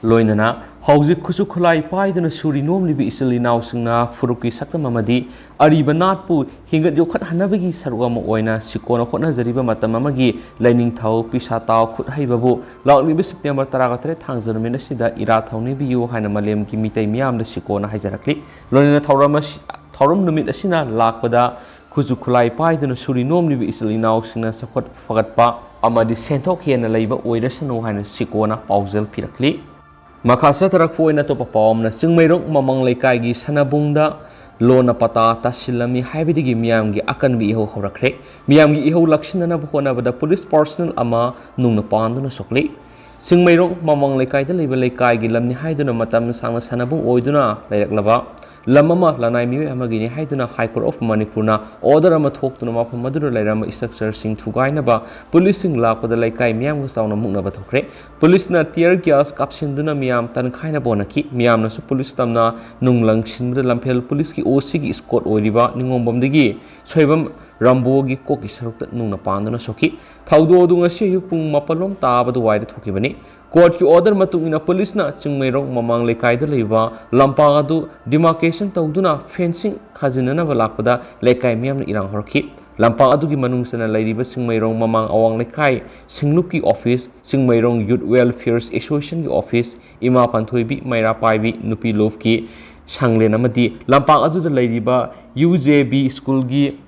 ꯂꯣꯏꯅꯅ ꯍꯧꯖꯤꯛ ꯈꯨꯠꯁꯨ ꯈꯨꯠꯂꯥꯏ ꯄꯥꯏꯗꯨꯅ ꯁꯨꯔꯤ ꯅꯣꯝꯂꯤꯕ ꯏꯆꯤꯜ ꯏꯅꯥꯎꯁꯤꯡꯅ ꯐꯨꯔꯨꯞꯀꯤ ꯁꯛꯇꯝ ꯑꯃꯗꯤ ꯑꯔꯤꯕ ꯅꯥꯠꯄꯨ ꯍꯤꯡꯒꯠ ꯌꯣꯛꯈꯠꯍꯟꯅꯕꯒꯤ ꯁꯔꯨꯛ ꯑꯃ ꯑꯣꯏꯅ ꯁꯤꯀꯣꯅ ꯍꯣꯠꯅꯖꯔꯤꯕ ꯃꯇꯝ ꯑꯃꯒꯤ ꯂꯥꯏꯅꯤꯡꯊꯧ ꯄꯤꯁꯥ ꯇꯥꯎ ꯈꯨꯠꯍꯩꯕꯕꯨ ꯂꯥꯛꯂꯤꯕ September ꯇꯔꯥꯒ ꯇꯔꯦꯠ ꯊꯥꯡꯖ ꯅꯨꯃꯤꯠ ꯑꯁꯤꯗ ꯏꯔꯥꯠ ꯊꯧꯅꯤꯕꯤꯌꯨ ꯍꯥꯏꯅ ꯃꯥꯂꯦꯝꯒꯤ ꯃꯤꯇꯩ ꯃꯤꯌꯥꯝꯗ ꯁꯤꯀꯣꯅ ꯍꯥꯏꯖꯔꯛꯂꯤ꯫ ꯂꯣꯏꯅꯅ ꯊꯧꯔꯝ ꯑꯁꯤ, ꯊꯧꯔꯝ ꯅꯨꯃꯤꯠ ꯑꯁꯤꯅ ꯂꯥꯛꯄꯗ ꯈꯨꯠꯁꯨ ꯈꯨꯠꯂꯥꯏ ꯄꯥꯏꯗꯨꯅ ꯁꯨꯔꯤ ꯅꯣꯝꯂꯤꯕ ꯏꯆꯤꯜ ꯏꯅꯥꯎꯁꯤꯡꯅ ꯆꯥꯎꯈꯠ ꯐꯒꯠꯄ ꯑꯃꯗꯤ ꯁꯦꯟꯊꯣꯛ ꯍꯦꯟꯅ ꯂꯩꯕ ꯑꯣꯏꯔꯁꯅꯨ ꯍꯥꯏꯅ ꯁꯤꯀꯣꯅ ꯄꯥꯎꯖꯦꯜ ꯄꯤꯔꯛꯂꯤ꯫ ꯃꯈꯥ ꯆꯠꯊꯔꯛꯄ ꯑꯣꯏꯅ ꯑꯇꯣꯞꯄ ꯄꯥꯎ ꯑꯃꯅ, ꯆꯤꯡꯃꯩꯔꯣꯡ ꯃꯃꯥꯡ ꯂꯩꯀꯥꯏꯒꯤ ꯁꯅꯥꯕꯨꯡꯗ ꯂꯣꯟꯅ ꯄꯇꯥ ꯇꯥꯁꯤꯜꯂꯝꯃꯤ ꯍꯥꯏꯕꯗꯒꯤ ꯃꯤꯌꯥꯝꯒꯤ ꯑꯀꯟꯕ ꯏꯍꯧ ꯍꯧꯔꯛꯈ꯭ꯔꯦ꯫ ꯃꯤꯌꯥꯝꯒꯤ ꯏꯍꯧ ꯂꯥꯛꯁꯤꯟꯅꯅꯕ ꯍꯣꯠꯅꯕꯗ police personnel ꯑꯃ ꯅꯨꯡꯅ ꯄꯥꯟꯗꯨꯅ ꯁꯣꯛꯂꯤ꯫ ꯆꯤꯡꯃꯩꯔꯣꯡ ꯃꯃꯥꯡ ꯂꯩꯀꯥꯏꯗ ꯂꯩꯕ ꯂꯩꯀꯥꯏꯒꯤ ꯂꯝꯅꯤ ꯍꯥꯏꯗꯨꯅ ꯃꯇꯝ ꯁꯥꯡꯅ ꯁꯅꯥꯕꯨꯡ ꯑꯣꯏꯗꯨꯅ ꯂꯩꯔꯛꯂꯕ ꯂꯝ ꯑꯃ ꯂꯅꯥꯏ ꯃꯤꯑꯣꯏ ꯑꯃꯒꯤꯅꯤ ꯍꯥꯏꯗꯨꯅ High Court of ꯃꯅꯤꯄꯨꯔꯅ order ꯑꯃ ꯊꯣꯛꯇꯨꯅ ꯃꯐꯝ ꯑꯗꯨꯗ ꯂꯩꯔꯝꯕ structureꯁꯤꯡ ꯊꯨꯒꯥꯏꯅꯕ policeꯁꯤꯡ ꯂꯥꯛꯄꯗ ꯂꯩꯀꯥꯏ ꯃꯤꯌꯥꯝꯒ ꯆꯥꯎꯅ ꯃꯨꯛꯅꯕ ꯊꯣꯛꯈ꯭ꯔꯦ꯫ Policeꯅ tear gas ꯀꯥꯞꯁꯤꯟꯗꯨꯅ ꯃꯤꯌꯥꯝ ꯇꯟꯈꯥꯏꯅꯕ ꯍꯣꯠꯅꯈꯤ꯫ ꯃꯤꯌꯥꯝꯅꯁꯨ police ꯇꯝꯅ ꯅꯨꯡ ꯂꯪꯁꯤꯟꯕꯗ ꯂꯝꯐꯦꯜ policeꯀꯤ OCꯒꯤ escort ꯑꯣꯏꯔꯤꯕ ꯅꯤꯉꯣꯝꯕꯝꯗꯒꯤ ꯁꯣꯏꯕꯝ ꯔꯥꯝꯕꯣꯒꯤ ꯀꯣꯛꯀꯤ ꯁꯔꯨꯛꯇ ꯅꯨꯡꯅ ꯄꯥꯟꯗꯨꯅ ꯁꯣꯛꯈꯤ꯫ ꯊꯧꯗꯣꯛ ꯑꯗꯨ ꯉꯁꯤ ꯑꯌꯨꯛ ꯄꯨꯡ ꯃꯥꯄꯜꯂꯣꯝ ꯇꯥꯕ ꯑꯗꯨꯋꯥꯏꯗ ꯊꯣꯛꯈꯤꯕꯅꯤ꯫ Courtꯀꯤ order ꯃꯇꯨꯡ ꯏꯟꯅ policeꯅ ꯆꯤꯡꯃꯩꯔꯣꯡ ꯃꯃꯥꯡ ꯂꯩꯀꯥꯏꯗ ꯂꯩꯕ ꯂꯝꯄꯥꯛ ꯑꯗꯨ demarcation ꯇꯧꯗꯨꯅ fencing ꯈꯥꯖꯤꯟꯅꯅꯕ ꯂꯥꯛꯄꯗ ꯂꯩꯀꯥꯏ ꯃꯤꯌꯥꯝꯅ ꯏꯔꯥꯡ ꯍꯧꯔꯛꯈꯤ꯫ ꯂꯝꯄꯥꯛ ꯑꯗꯨꯒꯤ ꯃꯅꯨꯡ ꯆꯟꯅ ꯂꯩꯔꯤꯕ ꯆꯤꯡꯃꯩꯔꯣꯡ ꯃꯃꯥꯡ ꯑꯋꯥꯡ ꯂꯩꯀꯥꯏ ꯁꯤꯡꯂꯨꯞꯀꯤ office, Chingmeirong Youth Welfare Associationꯒꯤ office, ꯏꯃꯥ ꯄꯥꯟꯊꯣꯏꯕꯤ, ꯃꯩꯔꯥ ꯄꯥꯏꯕꯤ ꯅꯨꯄꯤ ꯂꯣꯐꯀꯤ ꯁꯪꯂꯦꯟ ꯑꯃꯗꯤ ꯂꯝꯄꯥꯛ ꯑꯗꯨꯗ ꯂꯩꯔꯤꯕ UJB schoolꯒꯤ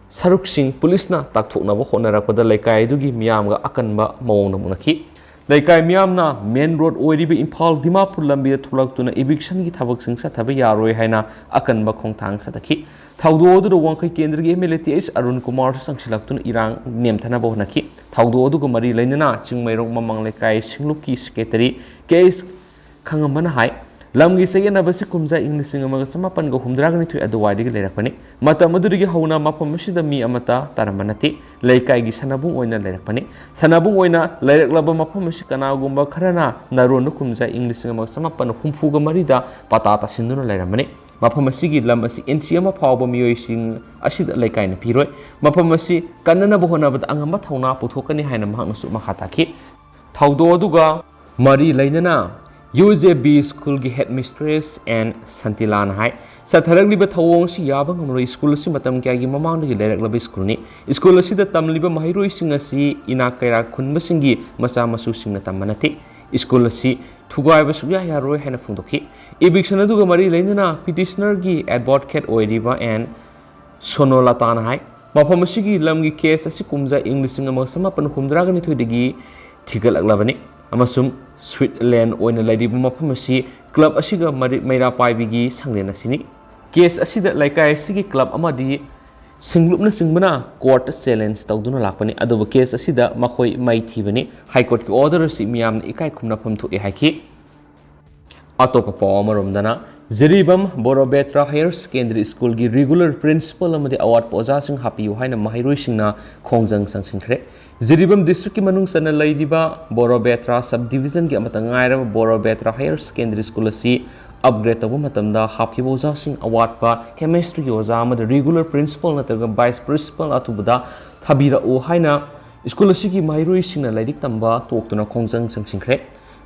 ꯁꯔꯨꯛꯁꯤꯡ policeꯅ ꯇꯥꯛꯊꯣꯛꯅꯕ ꯍꯣꯠꯅꯔꯛꯄꯗ ꯂꯩꯀꯥꯏ ꯑꯗꯨꯒꯤ ꯃꯤꯌꯥꯝꯒ ꯑꯀꯟꯕ ꯃꯑꯣꯡꯗ ꯃꯨꯛꯅꯈꯤ꯫ ꯂꯩꯀꯥꯏ ꯃꯤꯌꯥꯝꯅ ꯃꯦꯟ ꯔꯣꯗ ꯑꯣꯏꯔꯤꯕ ꯏꯝꯐꯥꯜ ꯗꯤꯃꯥꯄꯨꯔ ꯂꯝꯕꯤꯗ ꯊꯣꯛꯂꯛꯇꯨꯅ ꯏꯚꯤꯛꯁꯟꯒꯤ ꯊꯕꯛꯁꯤꯡ ꯆꯠꯊꯕ ꯌꯥꯔꯣꯏ ꯍꯥꯏꯅ ꯑꯀꯟꯕ ꯈꯣꯡꯊꯥꯡ ꯆꯠꯊꯈꯤ꯫ ꯊꯧꯗꯣꯛ ꯑꯗꯨꯗ ꯋꯥꯡꯈꯩ ꯀꯦꯟꯗ꯭ꯔꯒꯤ M L A T H Arun ꯀꯨꯃꯥꯔꯁꯨ ꯆꯪꯁꯤꯜꯂꯛꯇꯨꯅ ꯏꯔꯥꯡ ꯅꯦꯝꯊꯅꯕ ꯍꯣꯠꯅꯈꯤ꯫ ꯊꯧꯗꯣꯛ ꯑꯗꯨꯒ ꯃꯔꯤ ꯂꯩꯅꯅ ꯆꯤꯡꯃꯩꯔꯣꯡ ꯃꯃꯥꯡ ꯂꯩꯀꯥꯏ ꯁꯤꯡꯂꯨꯞꯀꯤ ꯁꯦꯀ꯭ꯔꯦꯇꯔꯤ ꯀꯦ ꯑꯦꯁ ꯈꯪꯉꯝꯕꯅ ꯍꯥꯏ, ꯂꯝꯒꯤ ꯆꯌꯦꯠꯅꯕ ꯑꯁꯤ ꯀꯨꯝꯖꯥ ꯏꯪ ꯂꯤꯁꯤꯡ ꯑꯃꯒ ꯆꯃꯥꯄꯟꯒ ꯍꯨꯝꯗ꯭ꯔꯥꯒ ꯅꯤꯊꯣꯏ ꯑꯗꯨꯋꯥꯏꯗꯒꯤ ꯂꯩꯔꯛꯄꯅꯤ꯫ ꯃꯇꯝ ꯑꯗꯨꯗꯒꯤ ꯍꯧꯅ ꯃꯐꯝ ꯑꯁꯤꯗ ꯃꯤ ꯑꯃꯠꯇ ꯇꯥꯔꯝꯕ ꯅꯠꯇꯦ꯫ ꯂꯩꯀꯥꯏꯒꯤ ꯁꯥꯟꯅꯕꯨꯡ ꯑꯣꯏꯅ ꯂꯩꯔꯛꯄꯅꯤ꯫ ꯁꯥꯟꯅꯕꯨꯡ ꯑꯣꯏꯅ ꯂꯩꯔꯛꯂꯕ ꯃꯐꯝ ꯑꯁꯤ ꯀꯅꯥꯒꯨꯝꯕ ꯈꯔꯅ ꯅꯔꯣꯟꯅ ꯀꯨꯝꯖꯥ ꯏꯪ ꯂꯤꯁꯤꯡ ꯑꯃꯒ ꯆꯃꯥꯄꯟ ꯍꯨꯝꯐꯨꯒ ꯃꯔꯤꯗ ꯄꯇꯥ ꯇꯥꯁꯤꯟꯗꯨꯅ ꯂꯩꯔꯝꯕꯅꯤ꯫ ꯃꯐꯝ ꯑꯁꯤꯒꯤ ꯂꯝ ꯑꯁꯤ ꯏꯟꯆꯤ ꯑꯃ ꯐꯥꯎꯕ ꯃꯤꯑꯣꯏꯁꯤꯡ ꯑꯁꯤꯗ ꯂꯩꯀꯥꯏꯅ ꯄꯤꯔꯣꯏ꯫ ꯃꯐꯝ ꯑꯁꯤ ꯀꯟꯅꯅꯕ ꯍꯣꯠꯅꯕꯗ ꯑꯉꯝꯕ ꯊꯧꯅꯥ ꯄꯨꯊꯣꯛꯀꯅꯤ ꯍꯥꯏꯅ ꯃꯍꯥꯛꯅꯁꯨ ꯃꯈꯥ ꯇꯥꯈꯤ꯫ ꯊꯧꯗꯣꯛ ꯑꯗꯨꯒ ꯃꯔꯤ ꯂꯩꯅꯅ ꯌꯨ ꯖꯦ ꯕꯤ ꯁ꯭ꯀꯨꯜꯒꯤ ꯍꯦꯗ ꯃꯤꯁꯇ꯭ꯔꯦꯁ ꯑꯦꯟ ꯁꯟꯇꯤꯂꯥꯅ ꯍꯥꯏ, ꯆꯠꯊꯔꯛꯂꯤꯕ ꯊꯧꯑꯣꯡ ꯑꯁꯤ ꯌꯥꯕ ꯉꯝꯂꯣꯏ꯫ ꯁ꯭ꯀꯨꯜ ꯑꯁꯤ ꯃꯇꯝ ꯀꯌꯥꯒꯤ ꯃꯃꯥꯡꯗꯒꯤ ꯂꯩꯔꯛꯂꯕ ꯁ꯭ꯀꯨꯜꯅꯤ꯫ ꯁ꯭ꯀꯨꯜ ꯑꯁꯤꯗ ꯇꯝꯂꯤꯕ ꯃꯍꯩꯔꯣꯏꯁꯤꯡ ꯑꯁꯤ ꯏꯅꯥꯛ ꯀꯩꯔꯥꯛ ꯈꯨꯟꯕꯁꯤꯡꯒꯤ ꯃꯆꯥ ꯃꯁꯨꯁꯤꯡꯅ ꯇꯝꯕ ꯅꯠꯇꯦ꯫ ꯁ꯭ꯀꯨꯜ ꯑꯁꯤ ꯊꯨꯒꯥꯏꯕ ꯁꯨꯛꯌꯥ ꯌꯥꯔꯣꯏ ꯍꯥꯏꯅ ꯐꯣꯡꯗꯣꯛꯈꯤ꯫ ꯏꯚꯤꯛꯁꯟ ꯑꯗꯨꯒ ꯃꯔꯤ ꯂꯩꯅꯅ ꯄꯤꯇꯤꯁꯅꯔꯒꯤ ꯑꯦꯗꯚꯣꯀꯦꯠ ꯑꯣꯏꯔꯤꯕ ꯑꯦꯟ ꯁꯣꯅꯣꯂꯇꯥꯅ ꯍꯥꯏ, ꯃꯐꯝ ꯑꯁꯤꯒꯤ ꯂꯝꯒꯤ ꯀꯦꯁ ꯑꯁꯤ ꯀꯨꯝꯖꯥ ꯏꯪ ꯂꯤꯁꯤꯡ ꯑꯃꯒ ꯆꯃꯥꯄꯟ ꯍꯨꯝꯗ꯭ꯔꯥꯒ ꯅꯤꯊꯣꯏꯗꯒꯤ ꯊꯤꯒꯠꯂꯛꯂꯕꯅꯤ ꯑꯃꯁꯨꯡ ꯁ꯭ꯋꯤꯠ ꯂꯦꯟ ꯑꯣꯏꯅ ꯂꯩꯔꯤꯕ ꯃꯐꯝ ꯑꯁꯤ ꯀ꯭ꯂꯕ ꯑꯁꯤꯒ ꯃꯔꯤ ꯃꯩꯔꯥ ꯄꯥꯏꯕꯤꯒꯤ ꯁꯪꯂꯦꯟ ꯑꯁꯤꯅꯤ꯫ ꯀꯦꯁ ꯑꯁꯤꯗ ꯂꯩꯀꯥꯏ ꯑꯁꯤꯒꯤ ꯀ꯭ꯂꯕ ꯑꯃꯗꯤ ꯁꯤꯡꯂꯨꯞꯅꯆꯤꯡꯕꯅ ꯀꯣꯔꯠꯇ ꯆꯦꯂꯦꯟꯖ ꯇꯧꯗꯨꯅ ꯂꯥꯛꯄꯅꯤ, ꯑꯗꯨꯕꯨ ꯀꯦꯁ ꯑꯁꯤꯗ ꯃꯈꯣꯏ ꯃꯥꯏꯊꯤꯕꯅꯤ꯫ ꯍꯥꯏ ꯀꯣꯔꯠꯀꯤ ꯑꯣꯔꯗꯔ ꯑꯁꯤ ꯃꯤꯌꯥꯝꯅ ꯏꯀꯥꯏ ꯈꯨꯝꯅꯐꯝ ꯊꯣꯛꯏ ꯍꯥꯏꯈꯤ꯫ ꯑꯇꯣꯞꯄ ꯄꯥꯎ ꯑꯃꯔꯣꯝꯗꯅ, ꯖꯤꯔꯤꯕꯥꯝ ꯕꯣꯔꯣꯕꯦꯇ꯭ꯔꯥ ꯍꯥꯌꯔ ꯁꯦꯀꯦꯟꯗꯔꯤ ꯁ꯭ꯀꯨꯜꯒꯤ ꯔꯤꯒꯨꯂꯔ ꯄ꯭ꯔꯤꯟꯁꯤꯄꯜ ꯑꯃꯗꯤ ꯑꯋꯥꯠꯄ ꯑꯣꯖꯥꯁꯤꯡ ꯍꯥꯞꯄꯤꯌꯨ ꯍꯥꯏꯅ ꯃꯍꯩꯔꯣꯏꯁꯤꯡꯅ ꯈꯣꯡꯖꯪ ꯆꯪꯁꯤꯟꯈ꯭ꯔꯦ꯫ ꯖꯤꯔꯤꯕꯥꯝ ꯗꯤꯁꯇ꯭ꯔꯤꯛꯀꯤ ꯃꯅꯨꯡ ꯆꯟꯅ ꯂꯩꯔꯤꯕ ꯕꯣꯔꯣꯕꯦꯇ꯭ꯔꯥ ꯁꯕ ꯗꯤꯕꯤꯖꯟꯒꯤ ꯑꯃꯠꯇ ꯉꯥꯏꯔꯕ ꯕꯣꯔꯣꯕꯦꯇ꯭ꯔꯥ ꯍꯥꯌꯔ ꯁꯦꯀꯦꯟꯗꯔꯤ ꯁ꯭ꯀꯨꯜ ꯑꯁꯤ ꯑꯞꯒ꯭ꯔꯦꯗ ꯇꯧꯕ ꯃꯇꯝꯗ ꯍꯥꯞꯈꯤꯕ ꯑꯣꯖꯥꯁꯤꯡ ꯑꯋꯥꯠꯄ ꯀꯦꯃꯦꯁꯇ꯭ꯔꯤꯒꯤ ꯑꯣꯖꯥ ꯑꯃꯗꯤ ꯔꯤꯒꯨꯂꯔ ꯄ꯭ꯔꯤꯟꯁꯤꯄꯜ ꯅꯠꯇ꯭ꯔꯒ ꯚꯥꯏꯁ ꯄ꯭ꯔꯤꯟꯁꯤꯄꯜ ꯑꯊꯨꯕꯗ ꯊꯥꯕꯤꯔꯛꯎ ꯍꯥꯏꯅ ꯁ꯭ꯀꯨꯜ ꯑꯁꯤꯒꯤ ꯃꯍꯩꯔꯣꯏꯁꯤꯡꯅ ꯂꯥꯏꯔꯤꯛ ꯇꯝꯕ ꯇꯣꯛꯇꯨꯅ ꯈꯣꯡꯖꯪ ꯆꯪꯁꯤꯟꯈ꯭ꯔꯦ꯫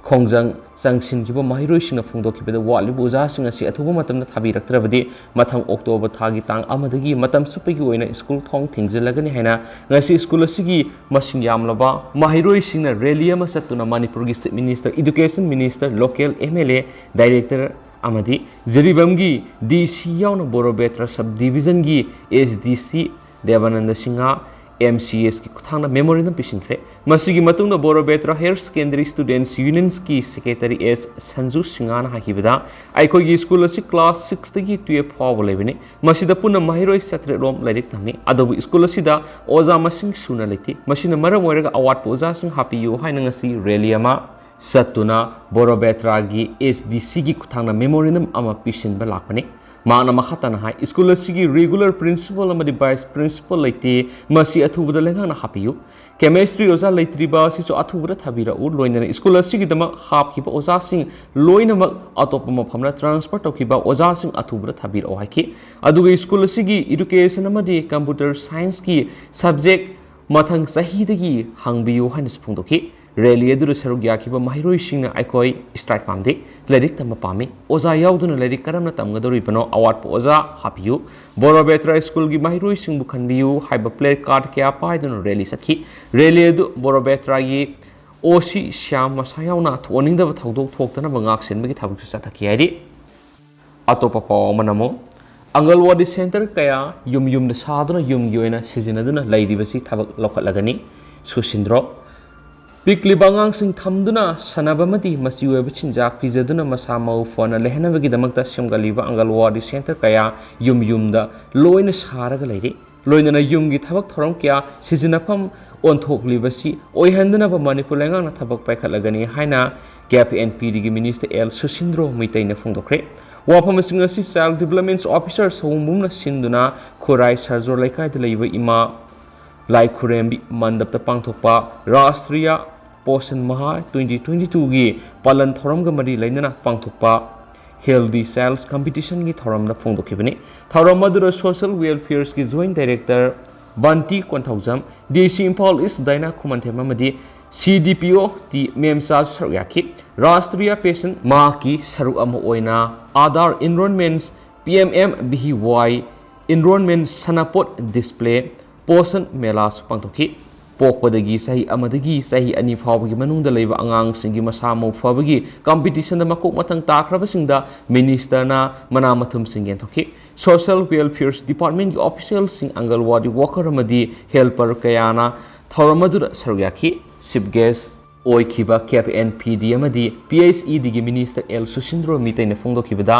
ꯈꯣꯡꯖꯪ ꯆꯪꯁꯤꯟꯈꯤꯕ ꯃꯍꯩꯔꯣꯏꯁꯤꯡꯅ ꯐꯣꯡꯗꯣꯛꯈꯤꯕꯗ ꯋꯥꯠꯂꯤꯕ ꯑꯣꯖꯥꯁꯤꯡ ꯑꯁꯤ ꯑꯊꯨꯕ ꯃꯇꯝꯗ ꯊꯥꯕꯤꯔꯛꯇ꯭ꯔꯕꯗꯤ ꯃꯊꯪ ꯑꯣꯛꯇꯣꯕꯔ ꯊꯥꯒꯤ ꯇꯥꯡ ꯑꯃꯗꯒꯤ ꯃꯇꯝ ꯆꯨꯞꯄꯒꯤ ꯑꯣꯏꯅ ꯁ꯭ꯀꯨꯜ ꯊꯣꯡ ꯊꯤꯡꯖꯤꯜꯂꯒꯅꯤ ꯍꯥꯏꯅ ꯉꯁꯤ ꯁ꯭ꯀꯨꯜ ꯑꯁꯤꯒꯤ ꯃꯁꯤꯡ ꯌꯥꯝꯂꯕ ꯃꯍꯩꯔꯣꯏꯁꯤꯡꯅ ꯔꯦꯂꯤ ꯑꯃ ꯆꯠꯇꯨꯅ ꯃꯅꯤꯄꯨꯔꯒꯤ chief minister, education minister, local M L ꯑꯦ, ꯗꯥꯏꯔꯦꯛꯇꯔ ꯑꯃꯗꯤ ꯖꯤꯔꯤꯕꯥꯝꯒꯤ ꯗꯤ ꯁꯤ ꯌꯥꯎꯅ ꯕꯣꯔꯣꯕꯦꯇ꯭ꯔꯥ ꯁꯕ ꯗꯤꯕꯤꯖꯟꯒꯤ ꯑꯦꯁ ꯗꯤ ꯁꯤ ꯗꯦꯕꯥꯅꯟꯗ ꯁꯤꯡꯍ, ꯑꯦꯝ ꯁꯤ ꯑꯦꯁꯀꯤ ꯈꯨꯠꯊꯥꯡꯗ memorandum ꯄꯤꯁꯤꯟꯈ꯭ꯔꯦ꯫ ꯃꯁꯤꯒꯤ ꯃꯇꯨꯡꯗ ꯕꯣꯔꯣꯕꯦꯇ꯭ꯔꯥ Higher Secondary Students Unionꯒꯤ secretary ꯑꯦꯁ ꯁꯟꯖꯨ ꯁꯤꯡꯍꯅ ꯍꯥꯏꯈꯤꯕꯗ, ꯑꯩꯈꯣꯏꯒꯤ ꯁ꯭ꯀꯨꯜ ꯑꯁꯤ class sixꯇꯒꯤ twelve ꯐꯥꯎꯕ ꯂꯩꯕꯅꯤ꯫ ꯃꯁꯤꯗ ꯄꯨꯟꯅ ꯃꯍꯩꯔꯣꯏ ꯆꯥꯇ꯭ꯔꯦꯠ ꯔꯣꯝ ꯂꯥꯏꯔꯤꯛ ꯇꯝꯃꯤ꯫ ꯑꯗꯨꯕꯨ ꯁ꯭ꯀꯨꯜ ꯑꯁꯤꯗ ꯑꯣꯖꯥ ꯃꯁꯤꯡ ꯁꯨꯅ ꯂꯩꯇꯦ꯫ ꯃꯁꯤꯅ ꯃꯔꯝ ꯑꯣꯏꯔꯒ ꯑꯋꯥꯠꯄ ꯑꯣꯖꯥꯁꯤꯡ ꯍꯥꯞꯄꯤꯌꯨ ꯍꯥꯏꯅ ꯉꯁꯤ rally ꯑꯃ ꯆꯠꯇꯨꯅ ꯕꯣꯔꯣꯕꯦꯇ꯭ꯔꯥꯒꯤ ꯑꯦꯁ ꯗꯤ ꯁꯤꯒꯤ ꯈꯨꯠꯊꯥꯡꯗ memorandum ꯑꯃ ꯄꯤꯁꯤꯟꯕ ꯂꯥꯛꯄꯅꯤ꯫ ꯃꯍꯥꯛꯅ ꯃꯈꯥ ꯇꯥꯅ ꯍꯥꯏ, ꯁ꯭ꯀꯨꯜ ꯑꯁꯤꯒꯤ regular principal ꯑꯃꯗꯤ vice principal ꯂꯩꯇꯦ꯫ ꯃꯁꯤ ꯑꯊꯨꯕꯗ ꯂꯩꯉꯥꯛꯅ ꯍꯥꯞꯄꯤꯌꯨ꯫ Chemistry ꯑꯣꯖꯥ ꯂꯩꯇ꯭ꯔꯤꯕ ꯑꯁꯤꯁꯨ ꯑꯊꯨꯕꯗ ꯊꯥꯕꯤꯔꯛꯎ꯫ ꯂꯣꯏꯅꯅ ꯁ꯭ꯀꯨꯜ ꯑꯁꯤꯒꯤꯗꯃꯛ ꯍꯥꯞꯈꯤꯕ ꯑꯣꯖꯥꯁꯤꯡ ꯂꯣꯏꯅꯃꯛ ꯑꯇꯣꯞꯄ ꯃꯐꯝꯗ transfer ꯇꯧꯈꯤꯕ ꯑꯣꯖꯥꯁꯤꯡ ꯑꯊꯨꯕꯗ ꯊꯥꯕꯤꯔꯛꯑꯣ ꯍꯥꯏꯈꯤ꯫ ꯑꯗꯨꯒ ꯁ꯭ꯀꯨꯜ ꯑꯁꯤꯒꯤ education ꯑꯃꯗꯤ computer scienceꯀꯤ subject ꯃꯊꯪ ꯆꯍꯤꯗꯒꯤ ꯍꯥꯡꯕꯤꯌꯨ ꯍꯥꯏꯅꯁꯨ ꯐꯣꯡꯗꯣꯛꯈꯤ꯫ Rally ꯑꯗꯨꯗ ꯁꯔꯨꯛ ꯌꯥꯈꯤꯕ ꯃꯍꯩꯔꯣꯏꯁꯤꯡꯅ ꯑꯩꯈꯣꯏ strike ꯄꯥꯝꯗꯦ, ꯂꯥꯏꯔꯤꯛ ꯇꯝꯕ ꯄꯥꯝꯃꯤ꯫ ꯑꯣꯖꯥ ꯌꯥꯎꯗꯅ ꯂꯥꯏꯔꯤꯛ ꯀꯔꯝꯅ ꯇꯝꯒꯗꯧꯔꯤꯕꯅꯣ? ꯑꯋꯥꯠꯄ ꯑꯣꯖꯥ ꯍꯥꯞꯄꯤꯌꯨ꯫ ꯕꯣꯔꯣꯕꯦꯇ꯭ꯔꯥ ꯁ꯭ꯀꯨꯜꯒꯤ ꯃꯍꯩꯔꯣꯏꯁꯤꯡꯕꯨ ꯈꯟꯕꯤꯌꯨ ꯍꯥꯏꯕ placard ꯀꯌꯥ ꯄꯥꯏꯗꯨꯅ rally ꯆꯠꯈꯤ꯫ Rally ꯑꯗꯨ ꯕꯣꯔꯣꯕꯦꯇ꯭ꯔꯥꯒꯤ ꯑꯣ ꯁꯤ ꯁ꯭ꯌꯥꯝ ꯃꯁꯥ ꯌꯥꯎꯅ ꯊꯣꯛꯍꯟꯅꯤꯡꯗꯕ ꯊꯧꯗꯣꯛ ꯊꯣꯛꯇꯅꯕ ꯉꯥꯛ ꯁꯦꯟꯕꯒꯤ ꯊꯕꯛꯁꯨ ꯆꯠꯊꯈꯤ ꯍꯥꯏꯔꯤ꯫ ꯑꯇꯣꯞꯄ ꯄꯥꯎ ꯑꯃꯅ ꯑꯃꯨꯛ, ꯑꯪꯒꯜꯋꯥꯗꯤ center ꯀꯌꯥ ꯌꯨꯝ ꯌꯨꯝꯗ ꯁꯥꯗꯨꯅ ꯌꯨꯝꯒꯤ ꯑꯣꯏꯅ ꯁꯤꯖꯤꯟꯅꯗꯨꯅ ꯂꯩꯔꯤꯕꯁꯤ ꯊꯕꯛ ꯂꯧꯈꯠꯂꯒꯅꯤ꯫ ꯁꯨꯁꯤꯟꯗ꯭ꯔꯣ꯫ ꯄꯤꯛꯂꯤꯕ ꯑꯉꯥꯡꯁꯤꯡ ꯊꯝꯗꯨꯅ ꯁꯥꯟꯅꯕ ꯑꯃꯗꯤ ꯃꯆꯤ ꯑꯣꯏꯕ ꯆꯤꯟꯖꯥꯛ ꯄꯤꯖꯗꯨꯅ ꯃꯁꯥ ꯃꯎ ꯐꯅ ꯂꯩꯍꯟꯅꯕꯒꯤꯗꯃꯛꯇ ꯁꯦꯝꯒꯠꯂꯤꯕ ꯑꯪꯒꯜꯋꯥꯗꯤ center ꯀꯌꯥ ꯌꯨꯝ ꯌꯨꯝꯗ ꯂꯣꯏꯅ ꯁꯥꯔꯒ ꯂꯩꯔꯤ꯫ ꯂꯣꯏꯅꯅ ꯌꯨꯝꯒꯤ ꯊꯕꯛ ꯊꯧꯔꯝ ꯀꯌꯥ ꯁꯤꯖꯤꯟꯅꯐꯝ ꯑꯣꯟꯊꯣꯛꯂꯤꯕꯁꯤ ꯑꯣꯏꯍꯟꯗꯅꯕ ꯃꯅꯤꯄꯨꯔ ꯂꯩꯉꯥꯛꯅ ꯊꯕꯛ ꯄꯥꯏꯈꯠꯂꯒꯅꯤ ꯍꯥꯏꯅ ꯀꯦꯞ ꯑꯦꯟ ꯄꯤꯗꯤꯒꯤ minister ꯑꯦꯜ ꯁꯨꯁꯤꯟꯗ꯭ꯔꯣ ꯃꯩꯇꯩꯅ ꯐꯣꯡꯗꯣꯛꯈ꯭ꯔꯦ꯫ ꯋꯥꯐꯝꯁꯤꯡ ꯑꯁꯤ child development officer ꯁꯑꯣꯝꯕꯨꯝꯅ ꯁꯤꯟꯗꯨꯅ ꯈꯨꯔꯥꯏ ꯁꯔꯖꯣꯔ ꯂꯩꯀꯥꯏꯗ ꯂꯩꯕ ꯏꯃꯥ ꯂꯥꯏ ꯈꯨꯔꯦꯝꯕꯤ ꯃꯟꯗꯞꯇ ꯄꯥꯡꯊꯣꯛꯄ ꯔꯥꯁꯇ꯭ꯔꯤꯌꯥ ꯄꯣꯁꯟ ꯃꯍꯥ twenty twenty twoꯒꯤ ꯄꯥꯂꯟ ꯊꯧꯔꯝꯒ ꯃꯔꯤ ꯂꯩꯅꯅ ꯄꯥꯡꯊꯣꯛꯄ Healthy Child's Competitionꯒꯤ ꯊꯧꯔꯝꯗ ꯐꯣꯡꯗꯣꯛꯈꯤꯕꯅꯤ꯫ ꯊꯧꯔꯝ ꯑꯗꯨꯗ Social Welfareꯒꯤ Joint Director ꯕꯟꯇꯤ ꯀꯣꯟꯊꯧꯖꯝ, ꯗꯤ ꯁꯤ ꯏꯝꯐꯥꯜ ꯏꯁ ꯗꯥꯏꯅꯥ ꯈꯨꯃꯟꯊꯦꯝ ꯑꯃꯗꯤ ꯁꯤ ꯗꯤ ꯄꯤ ꯑꯣ ꯇꯤ ꯃꯦꯝꯆꯥꯁꯨ ꯁꯔꯨꯛ ꯌꯥꯈꯤ꯫ ꯔꯥꯁꯇ꯭ꯔꯤꯌꯥ ꯄꯦꯁꯟ ꯃꯍꯥꯛꯀꯤ ꯁꯔꯨꯛ ꯑꯃ ꯑꯣꯏꯅ Aadhaar Enrollment, P M M V Y Enrollment ꯁꯥꯟꯅꯄꯣꯠ display, ꯄꯣꯁꯟ ꯃꯦꯂꯥꯁꯨ ꯄꯥꯡꯊꯣꯛꯈꯤ꯫ ꯄꯣꯛꯄꯗꯒꯤ ꯆꯍꯤ ꯑꯃꯗꯒꯤ ꯆꯍꯤ ꯑꯅꯤ ꯐꯥꯎꯕꯒꯤ ꯃꯅꯨꯡꯗ ꯂꯩꯕ ꯑꯉꯥꯡꯁꯤꯡꯒꯤ ꯃꯁꯥ ꯃꯎ ꯐꯕꯒꯤ competitionꯗ ꯃꯀꯣꯛ ꯃꯊꯪ ꯇꯥꯈ꯭ꯔꯕꯁꯤꯡꯗ ministerꯅ ꯃꯅꯥ ꯃꯊꯨꯝꯁꯤꯡ ꯌꯦꯟꯊꯣꯛꯈꯤ꯫ Social Welfare Department ꯀꯤ official ꯁꯤꯡ, ꯑꯪꯒꯜꯋꯥꯗꯤ worker ꯑꯃꯗꯤ helper ꯀꯌꯥꯅ ꯊꯧꯔꯝ ꯑꯗꯨꯗ ꯁꯔꯨꯛ ꯌꯥꯈꯤ꯫ Chief guest ꯑꯣꯏꯈꯤꯕ K P N P D ꯑꯃꯗꯤ P H E D ꯒꯤ minister L ꯁꯨꯁꯤꯟꯗ꯭ꯔꯣ ꯃꯤꯇꯩꯅ ꯐꯣꯡꯗꯣꯛꯈꯤꯕꯗ,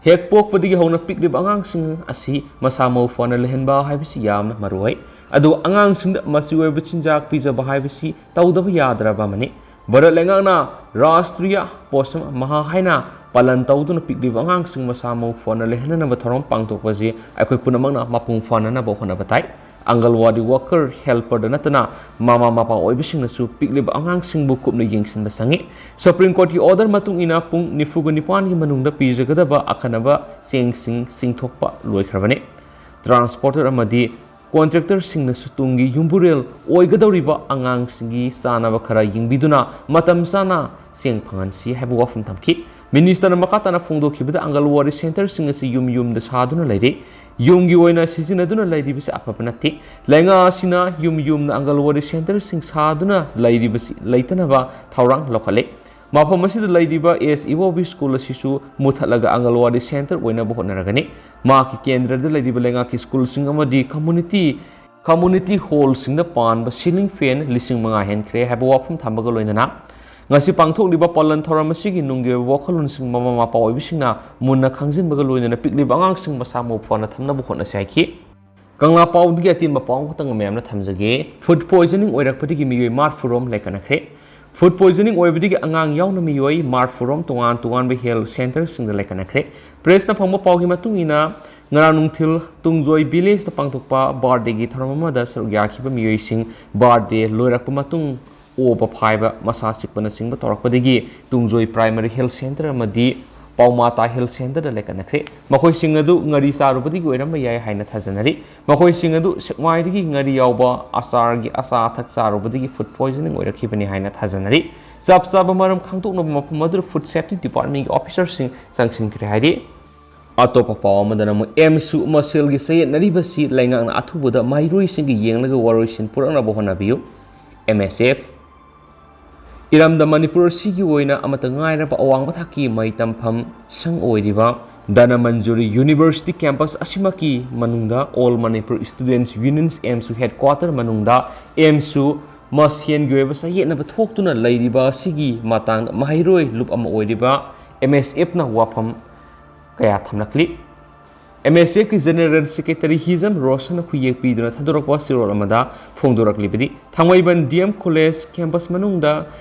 ꯍꯦꯛ ꯄꯣꯛꯄꯗꯒꯤ ꯍꯧꯅ ꯄꯤꯛꯂꯤꯕ ꯑꯉꯥꯡꯁꯤꯡ ꯑꯁꯤ ꯃꯁꯥ ꯃꯎ ꯐꯅ ꯂꯩꯍꯟꯕ ꯍꯥꯏꯕꯁꯤ ꯌꯥꯝꯅ ꯃꯔꯨ ꯑꯣꯏ꯫ ꯑꯗꯨꯒ ꯑꯉꯥꯡꯁꯤꯡꯗ ꯃꯆꯤ ꯑꯣꯏꯕ ꯆꯤꯟꯖꯥꯛ ꯄꯤꯖꯕ ꯍꯥꯏꯕꯁꯤ ꯇꯧꯗꯕ ꯌꯥꯗ꯭ꯔꯕ ꯑꯃꯅꯤ꯫ ꯚꯥꯔꯠ ꯂꯩꯉꯥꯛꯅ ꯔꯥꯁꯇ꯭ꯔꯤꯌꯥ ꯄꯣꯁꯟ ꯃꯍꯥ ꯍꯥꯏꯅ ꯄꯥꯂꯟ ꯇꯧꯗꯨꯅ ꯄꯤꯛꯂꯤꯕ ꯑꯉꯥꯡꯁꯤꯡ ꯃꯁꯥ ꯃꯎ ꯐꯅ ꯂꯩꯍꯟꯅꯅꯕ ꯊꯧꯔꯝ ꯄꯥꯡꯊꯣꯛꯄ ꯑꯁꯤ ꯑꯩꯈꯣꯏ ꯄꯨꯝꯅꯃꯛꯅ ꯃꯄꯨꯡ ꯐꯥꯅꯅꯕ ꯍꯣꯠꯅꯕ ꯇꯥꯏ꯫ ꯑꯪꯒꯜꯋꯥꯗꯤ worker, helper ꯗ ꯅꯠꯇꯅ ꯃꯃꯥ ꯃꯄꯥ ꯑꯣꯏꯕꯁꯤꯡꯅꯁꯨ ꯄꯤꯛꯂꯤꯕ ꯑꯉꯥꯡꯁꯤꯡꯕꯨ ꯀꯨꯞꯅ ꯌꯦꯡꯁꯤꯟꯕ ꯆꯪꯏ꯫ Supreme Court ꯀꯤ order ꯃꯇꯨꯡ ꯏꯟꯅ ꯄꯨꯡ ꯅꯤꯐꯨꯒ ꯅꯤꯄꯥꯟꯒꯤ ꯃꯅꯨꯡꯗ ꯄꯤꯖꯒꯗꯕ ꯑꯀꯟꯅꯕ ꯆꯦꯡꯁꯤꯡ ꯆꯤꯡꯊꯣꯛꯄ ꯂꯣꯏꯈ꯭ꯔꯕꯅꯤ꯫ Transporter ꯑꯃꯗꯤ contractor ꯁꯤꯡꯅꯁꯨ ꯇꯨꯡꯒꯤ ꯌꯨꯝꯕꯨꯔꯦꯜ ꯑꯣꯏꯒꯗꯧꯔꯤꯕ ꯑꯉꯥꯡꯁꯤꯡꯒꯤ ꯆꯥꯅꯕ ꯈꯔ ꯌꯦꯡꯕꯤꯗꯨꯅ ꯃꯇꯝ ꯆꯥꯅ ꯆꯦꯡ ꯐꯪꯍꯟꯁꯤ ꯍꯥꯏꯕ ꯋꯥꯐꯝ ꯊꯝꯈꯤ꯫ Minister ꯅ ꯃꯈꯥ ꯇꯥꯅ ꯐꯣꯡꯗꯣꯛꯈꯤꯕꯗ, ꯑꯪꯒꯜꯋꯥꯗꯤ centre ꯁꯤꯡ ꯑꯁꯤ ꯌꯨꯝ ꯌꯨꯝꯗ ꯁꯥꯗꯨꯅ ꯂꯩꯔꯤ꯫ ꯌꯨꯝꯒꯤ ꯑꯣꯏꯅ ꯁꯤꯖꯤꯟꯅꯗꯨꯅ ꯂꯩꯔꯤꯕꯁꯤ ꯑꯐꯕ ꯅꯠꯇꯦ꯫ ꯂꯩꯉꯥꯛ ꯑꯁꯤꯅ ꯌꯨꯝ ꯌꯨꯝꯗ ꯑꯪꯒꯜꯋꯥꯗꯤ centre ꯁꯤꯡ ꯁꯥꯗꯨꯅ ꯂꯩꯔꯤꯕꯁꯤ ꯂꯩꯇꯅꯕ ꯊꯧꯔꯥꯡ ꯂꯧꯈꯠꯂꯤ꯫ ꯃꯐꯝ ꯑꯁꯤꯗ ꯂꯩꯔꯤꯕ S E O B school ꯑꯁꯤꯁꯨ ꯃꯨꯊꯠꯂꯒ ꯑꯪꯒꯜꯋꯥꯗꯤ centre ꯑꯣꯏꯅꯕ ꯍꯣꯠꯅꯔꯒꯅꯤ꯫ ꯃꯍꯥꯛꯀꯤ ꯀꯦꯟꯗ꯭ꯔꯗ ꯂꯩꯔꯤꯕ ꯂꯩꯉꯥꯛꯀꯤ school ꯁꯤꯡ ꯑꯃꯗꯤ community, community hall ꯁꯤꯡꯗ ꯄꯥꯟꯕ ceiling fan ꯂꯤꯁꯤꯡ ꯃꯉꯥ ꯍꯦꯟꯈ꯭ꯔꯦ ꯍꯥꯏꯕ ꯋꯥꯐꯝ ꯊꯝꯕꯒ ꯂꯣꯏꯅꯅ, ꯉꯁꯤ ꯄꯥꯡꯊꯣꯛꯂꯤꯕ ꯄꯥꯂꯟ ꯊꯧꯔꯝ ꯑꯁꯤꯒꯤ ꯅꯨꯡꯒꯤ ꯑꯣꯏꯕ ꯋꯥꯈꯜꯂꯣꯟꯁꯤꯡ ꯃꯃꯥ ꯃꯄꯥ ꯑꯣꯏꯕꯁꯤꯡꯅ ꯃꯨꯟꯅ ꯈꯪꯖꯤꯟꯕꯒ ꯂꯣꯏꯅꯅ ꯄꯤꯛꯂꯤꯕ ꯑꯉꯥꯡꯁꯤꯡ ꯃꯁꯥ ꯃꯎ ꯐꯅ ꯊꯝꯅꯕ ꯍꯣꯠꯅꯁꯤ ꯍꯥꯏꯈꯤ꯫ ꯀꯪꯂꯥ ꯄꯥꯎꯗꯒꯤ ꯑꯇꯦꯟꯕ ꯄꯥꯎ ꯑꯃꯈꯛꯇꯪ ꯃꯌꯥꯝꯅ ꯊꯝꯖꯒꯦ꯫ Food poisoning ꯑꯣꯏꯔꯛꯄꯗꯒꯤ ꯃꯤꯑꯣꯏ ꯃꯔꯤꯐꯨ ꯔꯣꯝ ꯂꯩꯈꯠꯅꯈ꯭ꯔꯦ꯫ Food poisoning ꯑꯣꯏꯕꯗꯒꯤ ꯑꯉꯥꯡ ꯌꯥꯎꯅ ꯃꯤꯑꯣꯏ ꯃꯔꯤꯐꯨ ꯔꯣꯝ ꯇꯣꯉꯥꯟ ꯇꯣꯉꯥꯟꯕ health centre ꯁꯤꯡꯗ ꯂꯩꯈꯠꯅꯈ꯭ꯔꯦ꯫ Press ꯅ ꯐꯪꯕ ꯄꯥꯎꯒꯤ ꯃꯇꯨꯡ ꯏꯟꯅ, ꯉꯔꯥꯡ ꯅꯨꯡꯊꯤꯜ ꯇꯨꯡꯖꯣꯏ village ꯇ ꯄꯥꯡꯊꯣꯛꯄ birthday ꯒꯤ ꯊꯧꯔꯝ ꯑꯃꯗ ꯁꯔꯨꯛ ꯌꯥꯈꯤꯕ ꯃꯤꯑꯣꯏꯁꯤꯡ birthday ꯂꯣꯏꯔꯛꯄ ꯃꯇꯨꯡ ꯑꯣꯕ ꯐꯥꯏꯕ, ꯃꯁꯥ ꯆꯤꯛꯄꯅꯆꯤꯡꯕ ꯇꯧꯔꯛꯄꯗꯒꯤ ꯇꯨꯡꯖꯣꯏ primary health centre ꯑꯃꯗꯤ ꯄꯥꯎꯃꯥꯇꯥ health centre ꯗ ꯂꯩꯈꯠꯅꯈ꯭ꯔꯦ꯫ ꯃꯈꯣꯏꯁꯤꯡ ꯑꯗꯨ ꯉꯥꯔꯤ ꯆꯥꯔꯨꯕꯗꯒꯤ ꯑꯣꯏꯔꯝꯕ ꯌꯥꯏ ꯍꯥꯏꯅ ꯊꯥꯖꯅꯔꯤ꯫ ꯃꯈꯣꯏꯁꯤꯡ ꯑꯗꯨ ꯁꯦꯛꯃꯥꯏꯗꯒꯤ ꯉꯥꯔꯤ ꯌꯥꯎꯕ ꯑꯆꯥꯔꯒꯤ, ꯑꯆꯥ ꯑꯊꯛ ꯆꯥꯔꯨꯕꯗꯒꯤ food poisoning ꯑꯣꯏꯔꯛꯈꯤꯕꯅꯤ ꯍꯥꯏꯅ ꯊꯥꯖꯅꯔꯤ꯫ ꯆꯞ ꯆꯥꯕ ꯃꯔꯝ ꯈꯪꯗꯣꯛꯅꯕ ꯃꯐꯝ ꯑꯗꯨꯗ Food Safety Department ꯀꯤ officer ꯁꯤꯡ ꯆꯪꯁꯤꯟꯈ꯭ꯔꯦ ꯍꯥꯏꯔꯤ꯫ ꯑꯇꯣꯞꯄ ꯄꯥꯎ ꯑꯃꯗꯅ ꯑꯃꯨꯛ ꯑꯦꯝꯁꯨ ꯃꯁꯦꯜꯒꯤ ꯆꯌꯦꯠꯅꯔꯤꯕꯁꯤ ꯂꯩꯉꯥꯛꯅ ꯑꯊꯨꯕꯗ ꯃꯍꯩꯔꯣꯏꯁꯤꯡꯒꯤ ꯌꯦꯡꯂꯒ ꯋꯥꯔꯣꯏꯁꯤꯟ ꯄꯨꯔꯛꯅꯕ ꯍꯣꯠꯅꯕꯤꯌꯨ꯫ M S F꯫ ꯏꯔꯝꯗꯝ ꯃꯅꯤꯄꯨꯔ ꯑꯁꯤꯒꯤ ꯑꯣꯏꯅ ꯑꯃꯠꯇ ꯉꯥꯏꯔꯕ ꯑꯋꯥꯡꯕ ꯊꯥꯛꯀꯤ ꯃꯍꯩ ꯇꯝꯐꯝ ꯁꯪ ꯑꯣꯏꯔꯤꯕ ꯙꯅꯃꯟꯖꯨꯔꯤ University campus ꯑꯁꯤꯃꯛꯀꯤ ꯃꯅꯨꯡꯗ All Manipur Students Union ꯑꯦꯝꯁꯨ headquarter ꯃꯅꯨꯡꯗ ꯑꯦꯝꯁꯨ ꯃꯁꯦꯟꯒꯤ ꯑꯣꯏꯕ ꯆꯌꯦꯠꯅꯕ ꯊꯣꯛꯇꯨꯅ ꯂꯩꯔꯤꯕ ꯑꯁꯤꯒꯤ ꯃꯇꯥꯡꯗ ꯃꯍꯩꯔꯣꯏ ꯂꯨꯞ ꯑꯃ ꯑꯣꯏꯔꯤꯕ ꯑꯦꯝ ꯑꯦꯁ ꯑꯦꯐꯅ ꯋꯥꯐꯝ ꯀꯌꯥ ꯊꯝꯂꯛꯂꯤ꯫ ꯑꯦꯝ ꯑꯦꯁ ꯑꯦꯐꯀꯤ General Secretary ꯍꯤꯖꯝ ꯔꯣꯁꯟꯅ ꯈꯨꯌꯦꯛ ꯄꯤꯗꯨꯅ ꯊꯥꯗꯣꯔꯛꯄ ꯆꯦꯔꯣꯜ ꯑꯃꯗ ꯐꯣꯡꯗꯣꯔꯛꯂꯤꯕꯗꯤ, ꯊꯥꯡꯃꯩꯕꯟ ꯗꯤ ꯑꯦꯝ ꯀꯣꯂꯦꯖ ꯀꯦꯝꯄꯁ ꯃꯅꯨꯡꯗ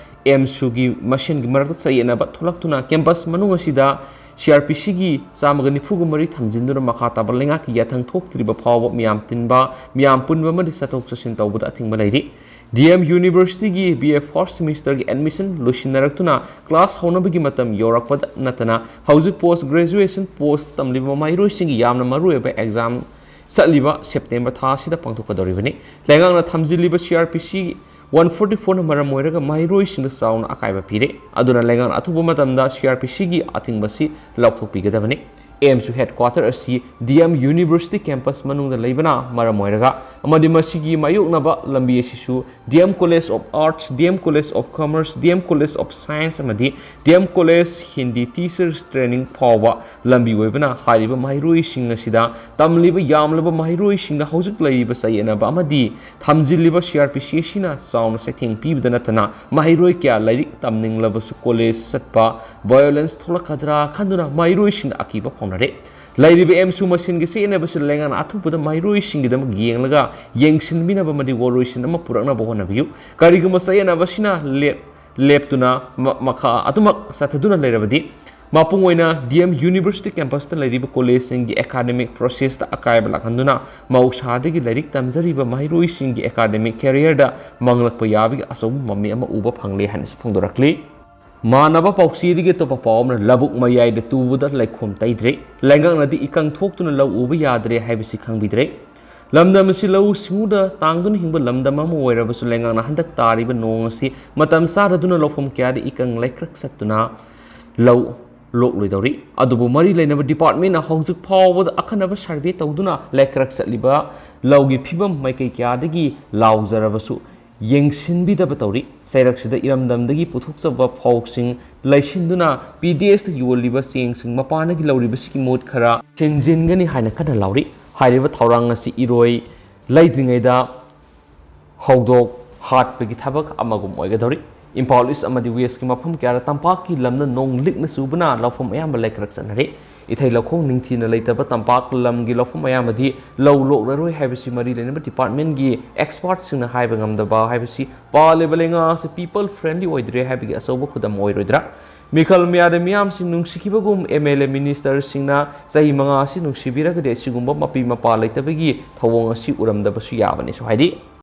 ꯑꯦꯝꯁꯨꯒꯤ ꯃꯁꯦꯟꯒꯤ ꯃꯔꯛꯇ ꯆꯌꯦꯠꯅꯕ ꯊꯣꯛꯂꯛꯇꯨꯅ ꯀꯦꯝꯄꯁ ꯃꯅꯨꯡ ꯑꯁꯤꯗ ꯁꯤ ꯑꯥꯔ ꯄꯤ ꯁꯤꯒꯤ ꯆꯥꯝꯃꯒ ꯅꯤꯐꯨꯒ ꯃꯔꯤ ꯊꯝꯖꯤꯟꯗꯨꯅ ꯃꯈꯥ ꯇꯥꯕ ꯂꯩꯉꯥꯛꯀꯤ ꯌꯥꯊꯪ ꯊꯣꯛꯇ꯭ꯔꯤꯕ ꯐꯥꯎꯕ ꯃꯤꯌꯥꯝ ꯇꯤꯟꯕ, ꯃꯤꯌꯥꯝ ꯄꯨꯟꯕ ꯑꯃꯗꯤ ꯆꯠꯊꯣꯛ ꯆꯠꯁꯤꯟ ꯇꯧꯕꯗ ꯑꯊꯤꯡꯕ ꯂꯩꯔꯤ꯫ ꯗꯤ ꯑꯦꯝ Universityꯒꯤ ꯕꯤ ꯑꯦ first semesterꯒꯤ admission ꯂꯣꯏꯁꯤꯟꯅꯔꯛꯇꯨꯅ class ꯍꯧꯅꯕꯒꯤ ꯃꯇꯝ ꯌꯧꯔꯛꯄꯗ ꯅꯠꯇꯅ ꯍꯧꯖꯤꯛ post graduation post ꯇꯝꯂꯤꯕ ꯃꯍꯩꯔꯣꯏꯁꯤꯡꯒꯤ ꯌꯥꯝꯅ ꯃꯔꯨꯑꯣꯏꯕ exam ꯆꯠꯂꯤꯕ September ꯊꯥ ꯑꯁꯤꯗ ꯄꯥꯡꯊꯣꯛꯀꯗꯧꯔꯤꯕꯅꯤ꯫ ꯂꯩꯉꯥꯛꯅ ꯊꯝꯖꯤꯜꯂꯤꯕ ꯁꯤ ꯑꯥꯔ ꯄꯤ ꯁꯤ one forty fourꯅ ꯃꯔꯝ ꯑꯣꯏꯔꯒ ꯃꯍꯩꯔꯣꯏꯁꯤꯡꯗ ꯆꯥꯎꯅ ꯑꯀꯥꯏꯕ ꯄꯤꯔꯦ꯫ ꯑꯗꯨꯅ ꯂꯩꯉꯥꯛꯅ ꯑꯊꯨꯕ ꯃꯇꯝꯗ ꯁꯤ ꯑꯥꯔ ꯄꯤ ꯁꯤꯒꯤ ꯑꯊꯤꯡꯕꯁꯤ ꯂꯧꯊꯣꯛꯄꯤꯒꯗꯕꯅꯤ꯫ ꯑꯦꯝꯁꯨ headquarter ꯑꯁꯤ ꯗꯤ ꯑꯦꯝ University campus ꯃꯅꯨꯡꯗ ꯂꯩꯕꯅ ꯃꯔꯝ ꯑꯣꯏꯔꯒ ꯑꯃꯗꯤ ꯃꯁꯤꯒꯤ ꯃꯥꯌꯣꯛꯅꯕ ꯂꯝꯕꯤ ꯑꯁꯤꯁꯨ D M College of Arts, D M College of Commerce, D M College of Science ꯑꯃꯗꯤ D M College Hindi Teachers Training ꯐꯥꯎꯕ ꯂꯝꯕꯤ ꯑꯣꯏꯕꯅ ꯍꯥꯏꯔꯤꯕ ꯃꯍꯩꯔꯣꯏꯁꯤꯡ ꯑꯁꯤꯗ ꯇꯝꯂꯤꯕ ꯌꯥꯝꯂꯕ ꯃꯍꯩꯔꯣꯏꯁꯤꯡꯗ ꯍꯧꯖꯤꯛ ꯂꯩꯔꯤꯕ ꯆꯌꯦꯠꯅꯕ ꯑꯃꯗꯤ ꯊꯝꯖꯤꯜꯂꯤꯕ ꯁꯤ ꯑꯥꯔ ꯄꯤ ꯁꯤ ꯑꯁꯤꯅ ꯆꯥꯎꯅ ꯆꯩꯊꯦꯡ ꯄꯤꯕꯗ ꯅꯠꯇꯅ ꯃꯍꯩꯔꯣꯏ ꯀꯌꯥ ꯂꯥꯏꯔꯤꯛ ꯇꯝꯅꯤꯡꯂꯕꯁꯨ college ꯆꯠꯄ violence ꯊꯣꯛꯂꯛꯀꯗ꯭ꯔꯥ ꯈꯟꯗꯨꯅ ꯃꯍꯩꯔꯣꯏꯁꯤꯡꯅ ꯑꯀꯤꯕ ꯐꯥꯎꯅꯔꯦ꯫ ꯂꯩꯔꯤꯕ ꯑꯦꯝꯁꯨ ꯃꯁꯦꯟꯒꯤ ꯆꯌꯦꯠꯅꯕꯁꯤ ꯂꯩꯉꯥꯛꯅ ꯑꯊꯨꯕꯗ ꯃꯍꯩꯔꯣꯏꯁꯤꯡꯒꯤꯗꯃꯛ ꯌꯦꯡꯂꯒ ꯌꯦꯡꯁꯤꯟꯕꯤꯅꯕ ꯑꯃꯗꯤ ꯋꯥꯔꯣꯏꯁꯤꯟ ꯑꯃ ꯄꯨꯔꯛꯅꯕ ꯍꯣꯠꯅꯕꯤꯌꯨ꯫ ꯀꯔꯤꯒꯨꯝꯕ ꯆꯌꯦꯠꯅꯕ ꯑꯁꯤꯅ ꯂꯦꯞ-, ꯂꯦꯞꯇꯨꯅ ꯃ-, ꯃꯈꯥ ꯑꯗꯨꯃꯛ ꯆꯠꯊꯗꯨꯅ ꯂꯩꯔꯕꯗꯤ, ꯃꯄꯨꯡ ꯑꯣꯏꯅ ꯗꯤ ꯑꯦꯝ University campusꯇ ꯂꯩꯔꯤꯕ collegeꯁꯤꯡꯒꯤ academic processꯇ ꯑꯀꯥꯏꯕ ꯂꯥꯛꯍꯟꯗꯨꯅ ꯃꯍꯧꯁꯥꯗꯒꯤ ꯂꯥꯏꯔꯤꯛ ꯇꯝꯖꯔꯤꯕ ꯃꯍꯩꯔꯣꯏꯁꯤꯡꯒꯤ academic careerꯗ ꯃꯥꯡꯂꯛꯄ ꯌꯥꯕꯒꯤ ꯑꯆꯧꯕ ꯃꯃꯤ ꯑꯃ ꯎꯕ ꯐꯪꯂꯦ ꯍꯥꯏꯅꯁꯨ ꯐꯣꯡꯗꯣꯔꯛꯂꯤ꯫ ꯃꯥꯟꯅꯕ ꯄꯥꯎꯆꯦꯗꯒꯤ ꯑꯇꯣꯞꯄ ꯄꯥꯎ ꯑꯃꯅ, ꯂꯧꯕꯨꯛ ꯃꯌꯥꯏꯗ ꯇꯨꯕꯗ ꯂꯩꯈꯣꯝ ꯇꯩꯗ꯭ꯔꯦ꯫ ꯂꯩꯉꯥꯛꯅꯗꯤ ꯏꯀꯪ ꯊꯣꯛꯇꯨꯅ ꯂꯧ ꯎꯕ ꯌꯥꯗ꯭ꯔꯦ ꯍꯥꯏꯕꯁꯤ ꯈꯪꯕꯤꯗ꯭ꯔꯦ꯫ ꯂꯝꯗꯝ ꯑꯁꯤ ꯂꯧꯎ ꯁꯤꯡꯎꯗ ꯇꯥꯡꯗꯨꯅ ꯍꯤꯡꯕ ꯂꯝꯗꯝ ꯑꯃ ꯑꯣꯏꯔꯕꯁꯨ, ꯂꯩꯉꯥꯛꯅ ꯍꯟꯗꯛ ꯇꯥꯔꯤꯕ ꯅꯣꯡ ꯑꯁꯤ ꯃꯇꯝ ꯆꯥꯗꯗꯨꯅ ꯂꯧꯐꯝ ꯀꯌꯥꯗ ꯏꯀꯪ ꯂꯩꯀ꯭ꯔꯛ ꯆꯠꯇꯨꯅ ꯂꯧ ꯂꯣꯛꯂꯣꯏꯗꯧꯔꯤ꯫ ꯑꯗꯨꯕꯨ ꯃꯔꯤ ꯂꯩꯅꯕ departmentꯅ ꯍꯧꯖꯤꯛ ꯐꯥꯎꯕꯗ ꯑꯈꯟꯅꯕ survey ꯇꯧꯗꯨꯅ ꯂꯩꯀ꯭ꯔꯛ ꯆꯠꯂꯤꯕ ꯂꯧꯒꯤ ꯐꯤꯕꯝ ꯃꯥꯏꯀꯩ ꯀꯌꯥꯗꯒꯤ ꯂꯥꯎꯖꯔꯕꯁꯨ ꯌꯦꯡꯁꯤꯟꯕꯤꯗꯕ ꯇꯧꯔꯤ꯫ ꯆꯩꯔꯛꯁꯤꯗ ꯏꯔꯝꯗꯝꯗꯒꯤ ꯄꯨꯊꯣꯛꯆꯕ ꯐꯧꯁꯤꯡ ꯂꯩꯁꯤꯟꯗꯨꯅ ꯄꯤ ꯗꯤ ꯑꯦꯁꯇ ꯌꯣꯜꯂꯤꯕ ꯆꯦꯡꯁꯤꯡ ꯃꯄꯥꯟꯗꯒꯤ ꯂꯧꯔꯤꯕꯁꯤꯒꯤ ꯃꯍꯨꯠ ꯈꯔ ꯁꯤꯟꯖꯤꯟꯒꯅꯤ ꯍꯥꯏꯅ ꯀꯟꯅ ꯂꯥꯎꯔꯤ꯫ ꯍꯥꯏꯔꯤꯕ ꯊꯧꯔꯥꯡ ꯑꯁꯤ ꯏꯔꯣꯏ ꯂꯩꯗ꯭ꯔꯤꯉꯩꯗ ꯍꯧꯗꯣꯛ ꯍꯥꯠꯄꯒꯤ ꯊꯕꯛ ꯑꯃꯒꯨꯝ ꯑꯣꯏꯒꯗꯧꯔꯤ꯫ ꯏꯝꯐꯥꯜ ꯏꯁ ꯑꯃꯗꯤ ꯋꯦꯁꯀꯤ ꯃꯐꯝ ꯀꯌꯥꯗ ꯇꯝꯄꯥꯛꯀꯤ ꯂꯝꯅ ꯅꯣꯡ ꯂꯤꯛꯅ ꯆꯨꯕꯅ ꯂꯧꯐꯝ ꯑꯌꯥꯝꯕ ꯂꯩꯈ꯭ꯔꯛ ꯆꯠꯅꯔꯦ꯫ ꯏꯊꯩ ꯂꯧꯈꯣꯡ ꯅꯤꯡꯊꯤꯅ ꯂꯩꯇꯕ ꯇꯝꯄꯥꯛ ꯂꯝꯒꯤ ꯂꯧꯐꯝ ꯑꯌꯥꯝꯕꯗꯤ ꯂꯧ ꯂꯣꯛꯂꯔꯣꯏ ꯍꯥꯏꯕꯁꯤ ꯃꯔꯤ ꯂꯩꯅꯕ ꯗꯤꯄꯥꯔꯠꯃꯦꯟꯒꯤ ꯑꯦꯛꯁꯄꯥꯔꯠꯁꯤꯡꯅ ꯍꯥꯏꯕ ꯉꯝꯗꯕ ꯍꯥꯏꯕꯁꯤ ꯄꯥꯜꯂꯤꯕ ꯂꯩꯉꯥꯛ ꯑꯁꯤ ꯄꯤꯄꯜ ꯐ꯭ꯔꯦꯟꯂꯤ ꯑꯣꯏꯗ꯭ꯔꯦ ꯍꯥꯏꯕꯒꯤ ꯑꯆꯧꯕ ꯈꯨꯗꯝ ꯑꯣꯏꯔꯣꯏꯗ꯭ꯔꯥ? ꯃꯤꯈꯜ ꯃꯤꯌꯥꯝꯗ ꯃꯤꯌꯥꯝꯁꯤꯡ ꯅꯨꯡꯁꯤꯈꯤꯕꯒꯨꯝ ꯑꯦꯝ ꯑꯦꯜ ꯑꯦ ꯃꯤꯅꯤꯁꯇꯔꯁꯤꯡꯅ ꯆꯍꯤ ꯃꯉꯥ ꯑꯁꯤ ꯅꯨꯡꯁꯤꯕꯤꯔꯒꯗꯤ ꯑꯁꯤꯒꯨꯝꯕ ꯃꯄꯤ ꯃꯄꯥ ꯂꯩꯇꯕꯒꯤ ꯊꯧꯑꯣꯡ ꯑꯁꯤ ꯎꯔꯝꯗꯕꯁꯨ ꯌꯥꯕꯅꯤꯁꯨ ꯍꯥꯏꯔꯤ꯫